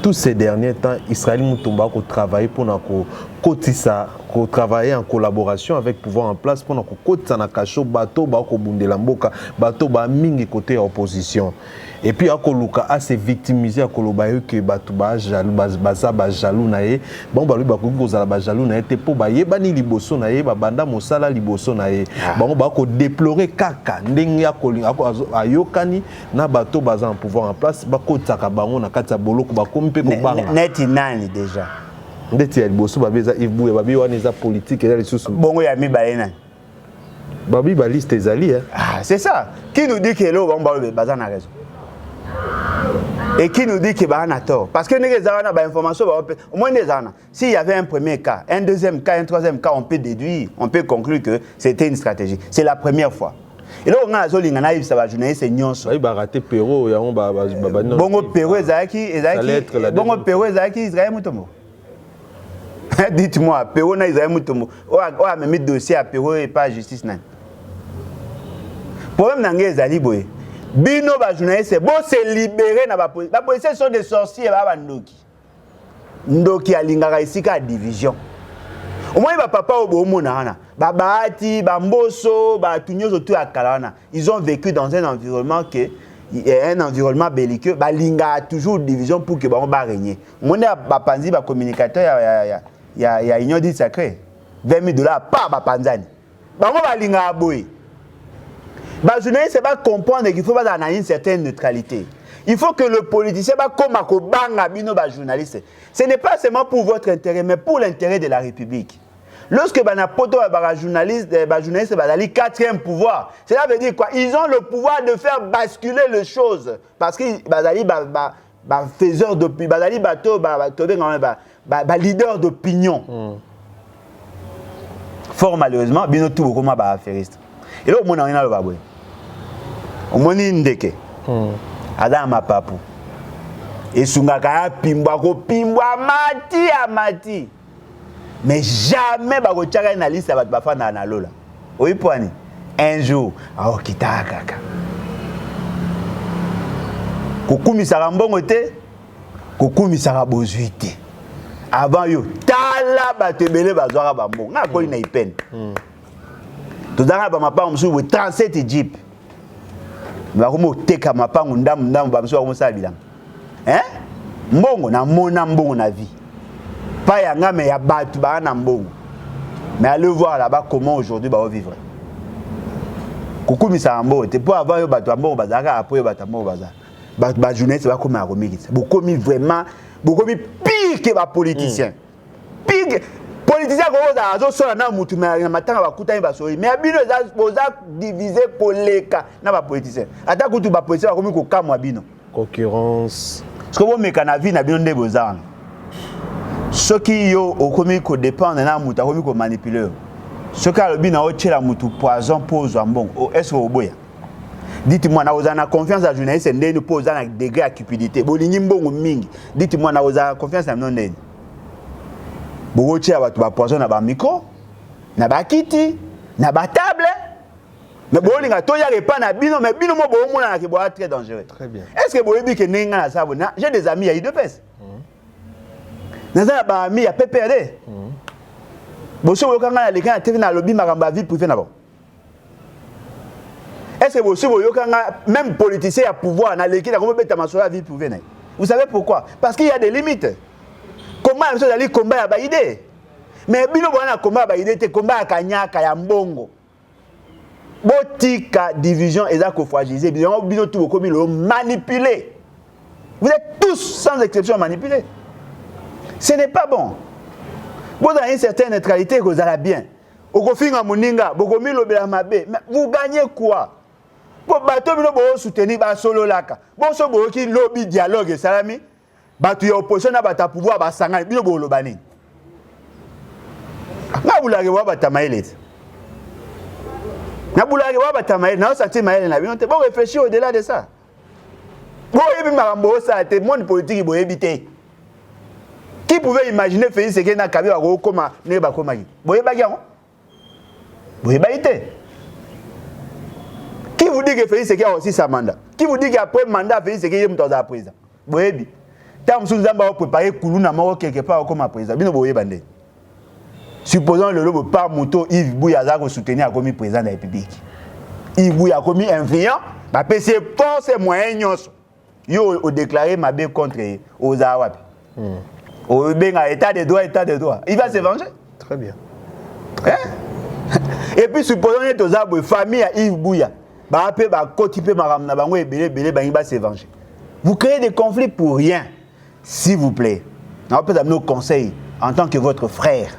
tous ces derniers temps Israël Mutombo akotravaille mpona kokotisa, kotravailler en collaboration avec pouvoir en place mpona kokotisa na kasho bato bakobundela mboka, bato bamingi côté ya opposition. Et puis akoluka ase victimiser, akoloba ye ke bato baza bajaloux na ye. Bango balobi bakoki kozala bajaloux na ye te, mpo bayebani liboso na ye, babanda mosala liboso na ye. Bango bakodéplorer kaka ndenge ayokani na bato baza na pouvoir en place, bakotisaka bango na kati ya boloko, bakomi mpe kobanga. Neti nani déjà? Ndeti ya liboso babi eza Yves Buya, babi wana eza politique, eza lisusu. Bongo ya mibale nani? Babi baliste ezali. Ah, c'est ça qui nous dit que eloko bango balobe baza na raison et qui nous dit que baza na tort, parce que ndenge eza wana, bainformation baope au moins nde eza wana. S'il y avait un premier cas, un deuxième cas, un troisième cas, on peut déduire, on peut conclure que c'était une stratégie. C'est la première fois. Eloko ngai nazolinga nayebisa bajournaliste nyonso. Bayi barate pero yango. Bongo pero ezalaki ezalaki bongo pero ezalaki Israël Mutombo. Dites-moi, pero na Israël Mutombo, oyo amemi dossier ya pero epa justice nani? Problème na ngai ezali boye: bino bajournaliste, bose libérer na bapoliciers, sont des sorciers, baa bandoki. Ndoki alingaka esika ya division. Omoni bapapa oyo boomona wana, babaati bamboso, bato nyonso to ya kala wana, ils ont vécu dans un environnement que un environnement belliqueux. Balingaka toujours division pour que bango barégner. Omoni bapanzi bacommunicateur ya Union dite sacrée, 20 000 $ pa bapanzani bango. Balingaka boye. Bajournaliste bacomprendre qu'il faut bazala na une certaine neutralité. Il faut que le politicien bakoma kobanga bino bajournaliste. Ce n'est pas seulement pour votre intérêt, mais pour l'intérêt de la République. Lorsque bana poto bajournaliste, bajournaliste bazali quatrième pouvoir, cela veut dire quoi? Ils ont le pouvoir de faire basculer les choses, parce que bazali ba, ba, ba faiseur d'opinion, bazali bato tobengama ba leader d'opinion. Fort malheureusement, bino tout bokoma baaffairiste. Eloko omona yango, naloba boye: omoni ndeke aza na mapapu, esungaka ya pimbwa, kopimbwa amati amati, mais jamais bakotiaka ye na liste ya bato bafandaka na lola. Oyi pwani, un jour aokitaka kaka. Kokumisaka mbongo te, kokumisaka bozwi te. Avant yo, tala bato ebele bazwaka bambongo. Ngai akoli na ipene, tozalaka na bamapango mosusu boye, 37 jeep. Bakomi koteka mapango ndambu ndambu, bamosusu bakomosala bilanga. Mbongo namona mbongo na vie pas ya nga, mais ya bato baa na mbongo. Mais allez voir là-bas comment aujourd'hui baovivre. Kokumisaka mbongo te, mpo avant yo bato ya mbongo bazalaka, après yo bato ya mbongo baza. Bato bajournaliste bakóma ya komikisa, bokomi vraiment, bokomi pire ke bapoliticien. Pire ke politicien akokozala azosola na mutu na matanga, bakutani, basoli. Mais bino eza boza divise koleka na bapoliticien. Ata kutu bapoliticien bakomi kokamwa bino. Concurrence. Soki bomeka na vie na bino nde boza wana, soki yo okomi kodépendre na moto, akomi komanipuler yo, soki alobi na otiela motu poison mpo ozwa mbongo, est ce que oboya? Dites-moi, na ozala na confiance ya journaliste ndeni mpo oza na degré ya cupidité, bolingi mbongo mingi? Dites-moi, na ozala na confiance na bino ndeni bokotia bato bapoison na bamicro, na bakiti, na batable? Mais bolinga toyaka epa na bino, mais bino mo bomonanaka boya très dangereux. Très bien. Est ce que boyebi ke ndenge ngai nasala boye, j'ai des amis ya UDPS, naza na baami ya PPRD. Boso boyoka ngai naleka na TV, nalobi makambo ya vie privée na bango? Est ce que bosi boyoka nga, même politicien ya pouvoir, naleki nakomobeta masolo ya vie privée na ye? Vous savez pourquoi? Parce qu'il y a des limites. Combat ya biso ezali combat ya baidées, mais bino boya na combat ya baidées te, combat ya kanyaka ya mbongo. Botika division, eza kofragiliser bino. Yango bino tu bokomi lelo manipuler. Vous êtes tous sans exception manipulés. Ce n'est pas bon. Bozala une certaine neutralité, ekozala bien. Okofinga moninga, bokomilobela mabe, mais vous gagnez quoi? Mpo bato bino bosoutenir basololaka bonso, boyoki lobi dialogue esalami, bato ya opposition na bato ya pouvoir basangani, bino boloba nini? Nga bulaki bwa bato ya mayele te, nabulaki bwa bato ya mayele, naosentir mayele na bino te. Bo réfléchir au-delà de ça. Boyebi makambo osala te, monde politique boyebi te. Qui pouvait imaginer Félix Tshisekedi na Kabila bakokoma ndenge bakomaki? Boyebaki yango? Boyebaki te. Qui vous dit que Félix Tshisekedi akosisa mandat? Qui vous dit qu'après mandat Félix Tshisekedi ye moto azala président? Boyebi ntango mosusu Nzambe akoprépare kuluna moko quelque part akokoma président, bino boyeba ndenge? Supposons lelo bopar moto Yves Buya aza kosoutenir akomi président de la République. Yves Buya akomi influent, bapesi ye force, moyen nyonso. Yo odéclare mabe contre ye, ozala wapi? Obenga état de droit, état de droit, il va se venger. Très bien. Hein? Et puis supposons neti toza boye, famille ya Yves Buya baa mpe bakoti mpe makambo na bango ebele ebele, bangi base venger. Vous créez des conflits pour rien. S'il vous plaît, naopesa bino conseil en tant que votre frère,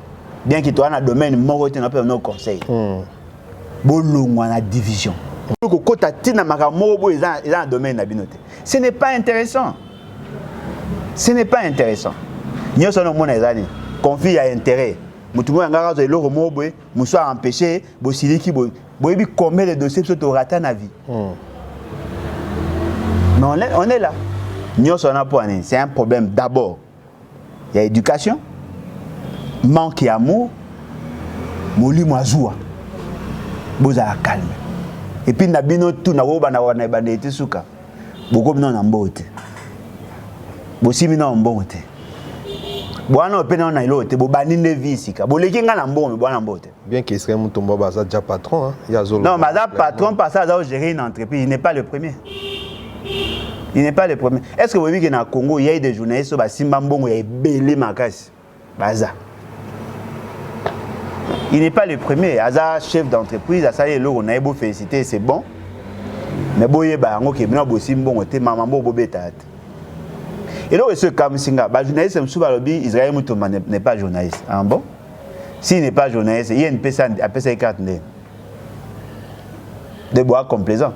bien que toza na domaine moko te, naopesa bino conseil: bolongwa na division. Kokota ntina makambo moko boye eza na domaine na bino te, ce n'est pas intéressant, ce n'est pas intéressant. Nyonso wana omona eza nini? Conflit ya intérêt. Motu moko yangaka azwa eloko moko boye, mosu aempêche, bosiliki boye. Boyebi combien de dossiers biso torata na vie? Mais on est là. Nyonso wana mpo nini? C'est un problème d'abord ya éducation, manque ya amour, molimo azwa. Bozala calme. Et puis na bino tu nakobanda wana ebanda ete suka bokomi nano na mbongo te, bosimi nano mbongo te, bwana mpe nano na eloko te, bobandi nde vie sika. Boleki nga na mbongo, mais bwana mbongo te. Bien qu'Israël Mutombo baza déjà patron, hein. Ya zolo. Non, baza patron parce que aza gérer une entreprise. Il n'est pas le premier, il n'est pas le premier. Est ce que boyebi ke na Congo il y a eu des journalistes oyo basimba mbongo ya ebele makasi? Baza. Il n'est pas le premier. Aza chef d'entreprise, asali eloko na ye, bofélicité, c'est bon. Mais boyeba yango ke bino bosimbi mbongo te, mama mbongo bobeta te. Eloko eso ekamwisi nga, bajournaliste mosusu balobi Israël Mutomba n'est pas journaliste. Ah bon? S'il n'est pas journaliste, ye npesa apesa ye carte ndeni de boa complaisant?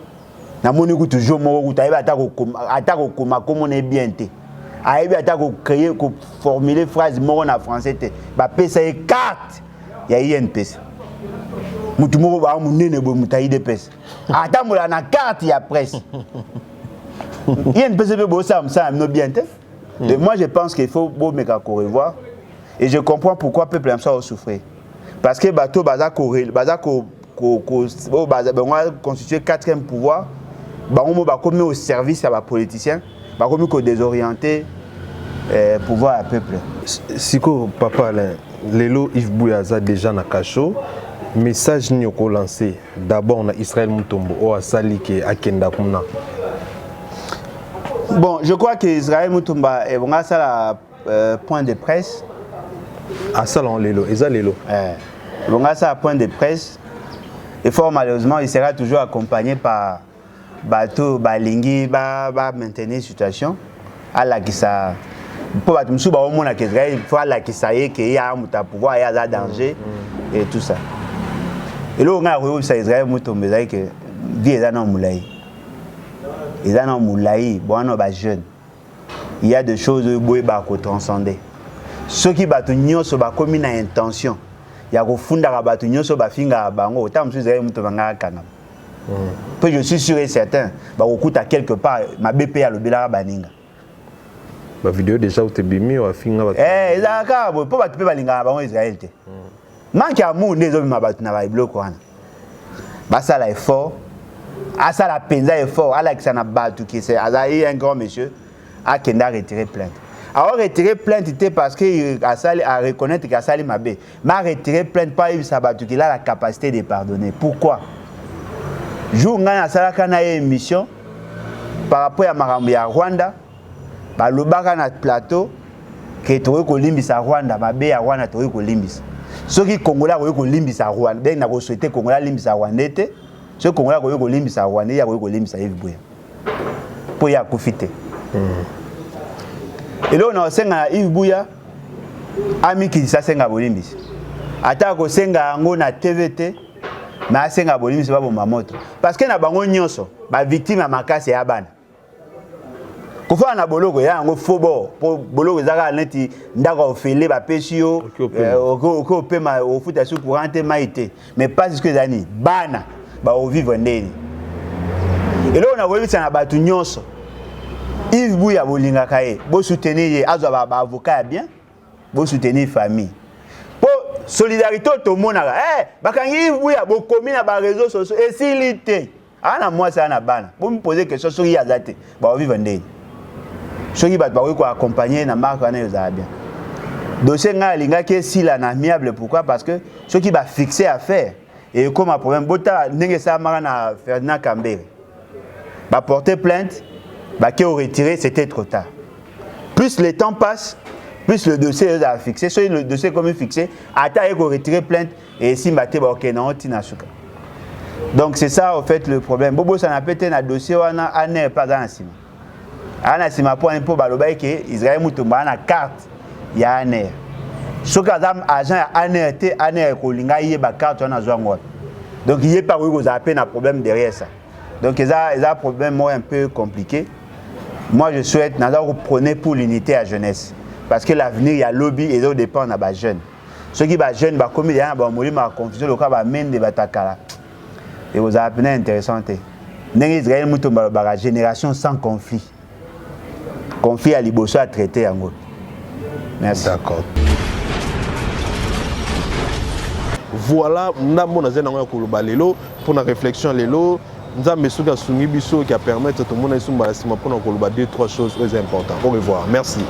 Namoni kutu jour moko kutu ayebi ata kokoma komona ye bien te, ayebi ata kocréer, koformuler phrase moko na français te, bapesa ye carte ya INPC. Mutu moko baa monene boye, moto ya UDPS atambola na carte ya presse INPC. Mpe bosala mosala na bino bien te. Donc moi je pense qu'il faut bomeka korevoir. Et je comprends pourquoi peuple ya biso azosouffrir, parce que bato baza oyo bango constituer quatrième pouvoir, bango mo bakomi au service ya bapoliticien, bakomi kodésorienter pouvoir ya peuple. Sikoyo papa Alain, lelo Yves Buya aza déjà na cachot. Message nini okolancer d'abord na Israël Mutombo oyo asali ke akenda kuna? Bon, je crois que Israël Mutumba ebonga asala point de presse. Asala lelo, eza lelo. Ebonga asala point de presse et fort malheureusement il sera toujours accompagné par Bato balingi ba, ba maintenir situation, alakisa mpo bato mosusu baomona ke Israël faut alakisa ye ke ye aa moto ya pouvoir, ye aza danger et tout ça. Eloko ngai nakoyebisa Israël Mutombo ezali ke vie eza nao molai, eza nao molai. Bwana bajeune, il y a des choses oyo boyebaka kotranscender. Soki bato nyonso bakomi na intention ya kofundaka bato nyonso bafingaka bango, ota mosusu Israël Mutombo ngai akangama, mpe je suis sûr et certain bakokuta quelque part mabe mpe alobelaka baninga. Bavideo déjà otebimi afinga bato. Eh, ezalaka kaka boye mpo bato mpe balingaka bango Israel te. Manque ya amour nde ezobima bato na babiloko wana. Basala effort, asala mpenza effort, alakisa na bato ke azali un grand monsieur. Akende aretirer plainte. Aoretirer plainte te parce que asali areconnaître ke asali mabe, mais aretirer plainte mpo ayebisa bato qu'il a la capacité de pardonner. Pourquoi? Jour ngai nasalaka na ye émission par rapport ya makambo ya Rwanda, balobaka na plateau ke tokoki kolimbisa Rwanda, mabe ya Rwanda tokoki kolimbisa. Soki Congolais akoki kolimbisa Rwanda, ndenge nakosouhaiter Congolais alimbisa Rwanda te, soki Congolais akoki kolimbisa Rwanda, ye akoki kolimbisa Yves Buya mpo ye akufi te. Eloko na kosenga na Yves Buya, amikitisa, asenga bolimbisi, ata akosenga yango na TV te, mais asenga bolimbisi, baboma moto, parce que na bango nyonso bavictime ya makasi ya bana. Kofanda na boloko ya yango faux bord, mpo boloko eza kaka neti ndako ya ofele, bapesi yo okoki opema, ofuta su courant te, mai te, mais pasi soki eza nini, bana baovivre ndeni? Eloko na koyebisa na bato nyonso, Yves Buya bolingaka ye, bosoutenir ye, azwa baavocat ya bien, bosoutenir famille, mpo solidarité oyo tomonaka, hey, bakangi Yves Buya, bokomi na baréseau sociaux, esili te. Aa na mwasi, aa na bana. Bomipose question, soki ye aza te, baovivre ndeni? Soki bato bakoki koaccompagner na marque wana, ezala bien. Dossier ngai alingaki esila na amiable. Pourquoi? Parce que soki bafixe affaire, ekoma problème. Botala ndenge esalamaka na Ferdinand Kambere, baporte plainte, bake retirer, c'était trop tard. Plus le temps passe, plus le dossier ezala fixé. Soki le dossier ekomi fixé, ata aye koretirer plainte, esimba te, bakokende yango ntina suka. Donc c'est ça au fait le problème. Bobosana mpe te, na dossier wana ANR mpe aza na nsima, aza na nsima mpo mpo balobaki ke Israel Mutombo aza na carte ya ANR. Soki aza agent ya ANR te, ANR ekolinga yeba carte wana azwa yango wapi. Donc ye mpe akoki kozala mpe na problème derrière ça. Donc eza problème moko un peu compliqué. Moi je souhaite, naza koprôner pour l'unité ya jeunesse, parce que l'avenir ya lobi ezodépendre na bajeune. Soki bajeune bakomi deya na bamolimo ya confusion lokola bamende batakala, ekozala mpenza intéressant te. Ndenge Israel Mutombo alobaka, génération sans conflit, conflit ya liboso atraité yango. Merci. D'accord, voilà ndambo naza nango ya koloba lelo mpona réflexion lelo. Nzambe soki asungi biso, ki apermettre tomona biso mbala nsima mpona koloba deux trois choses oyo eza important. Au revoir, merci.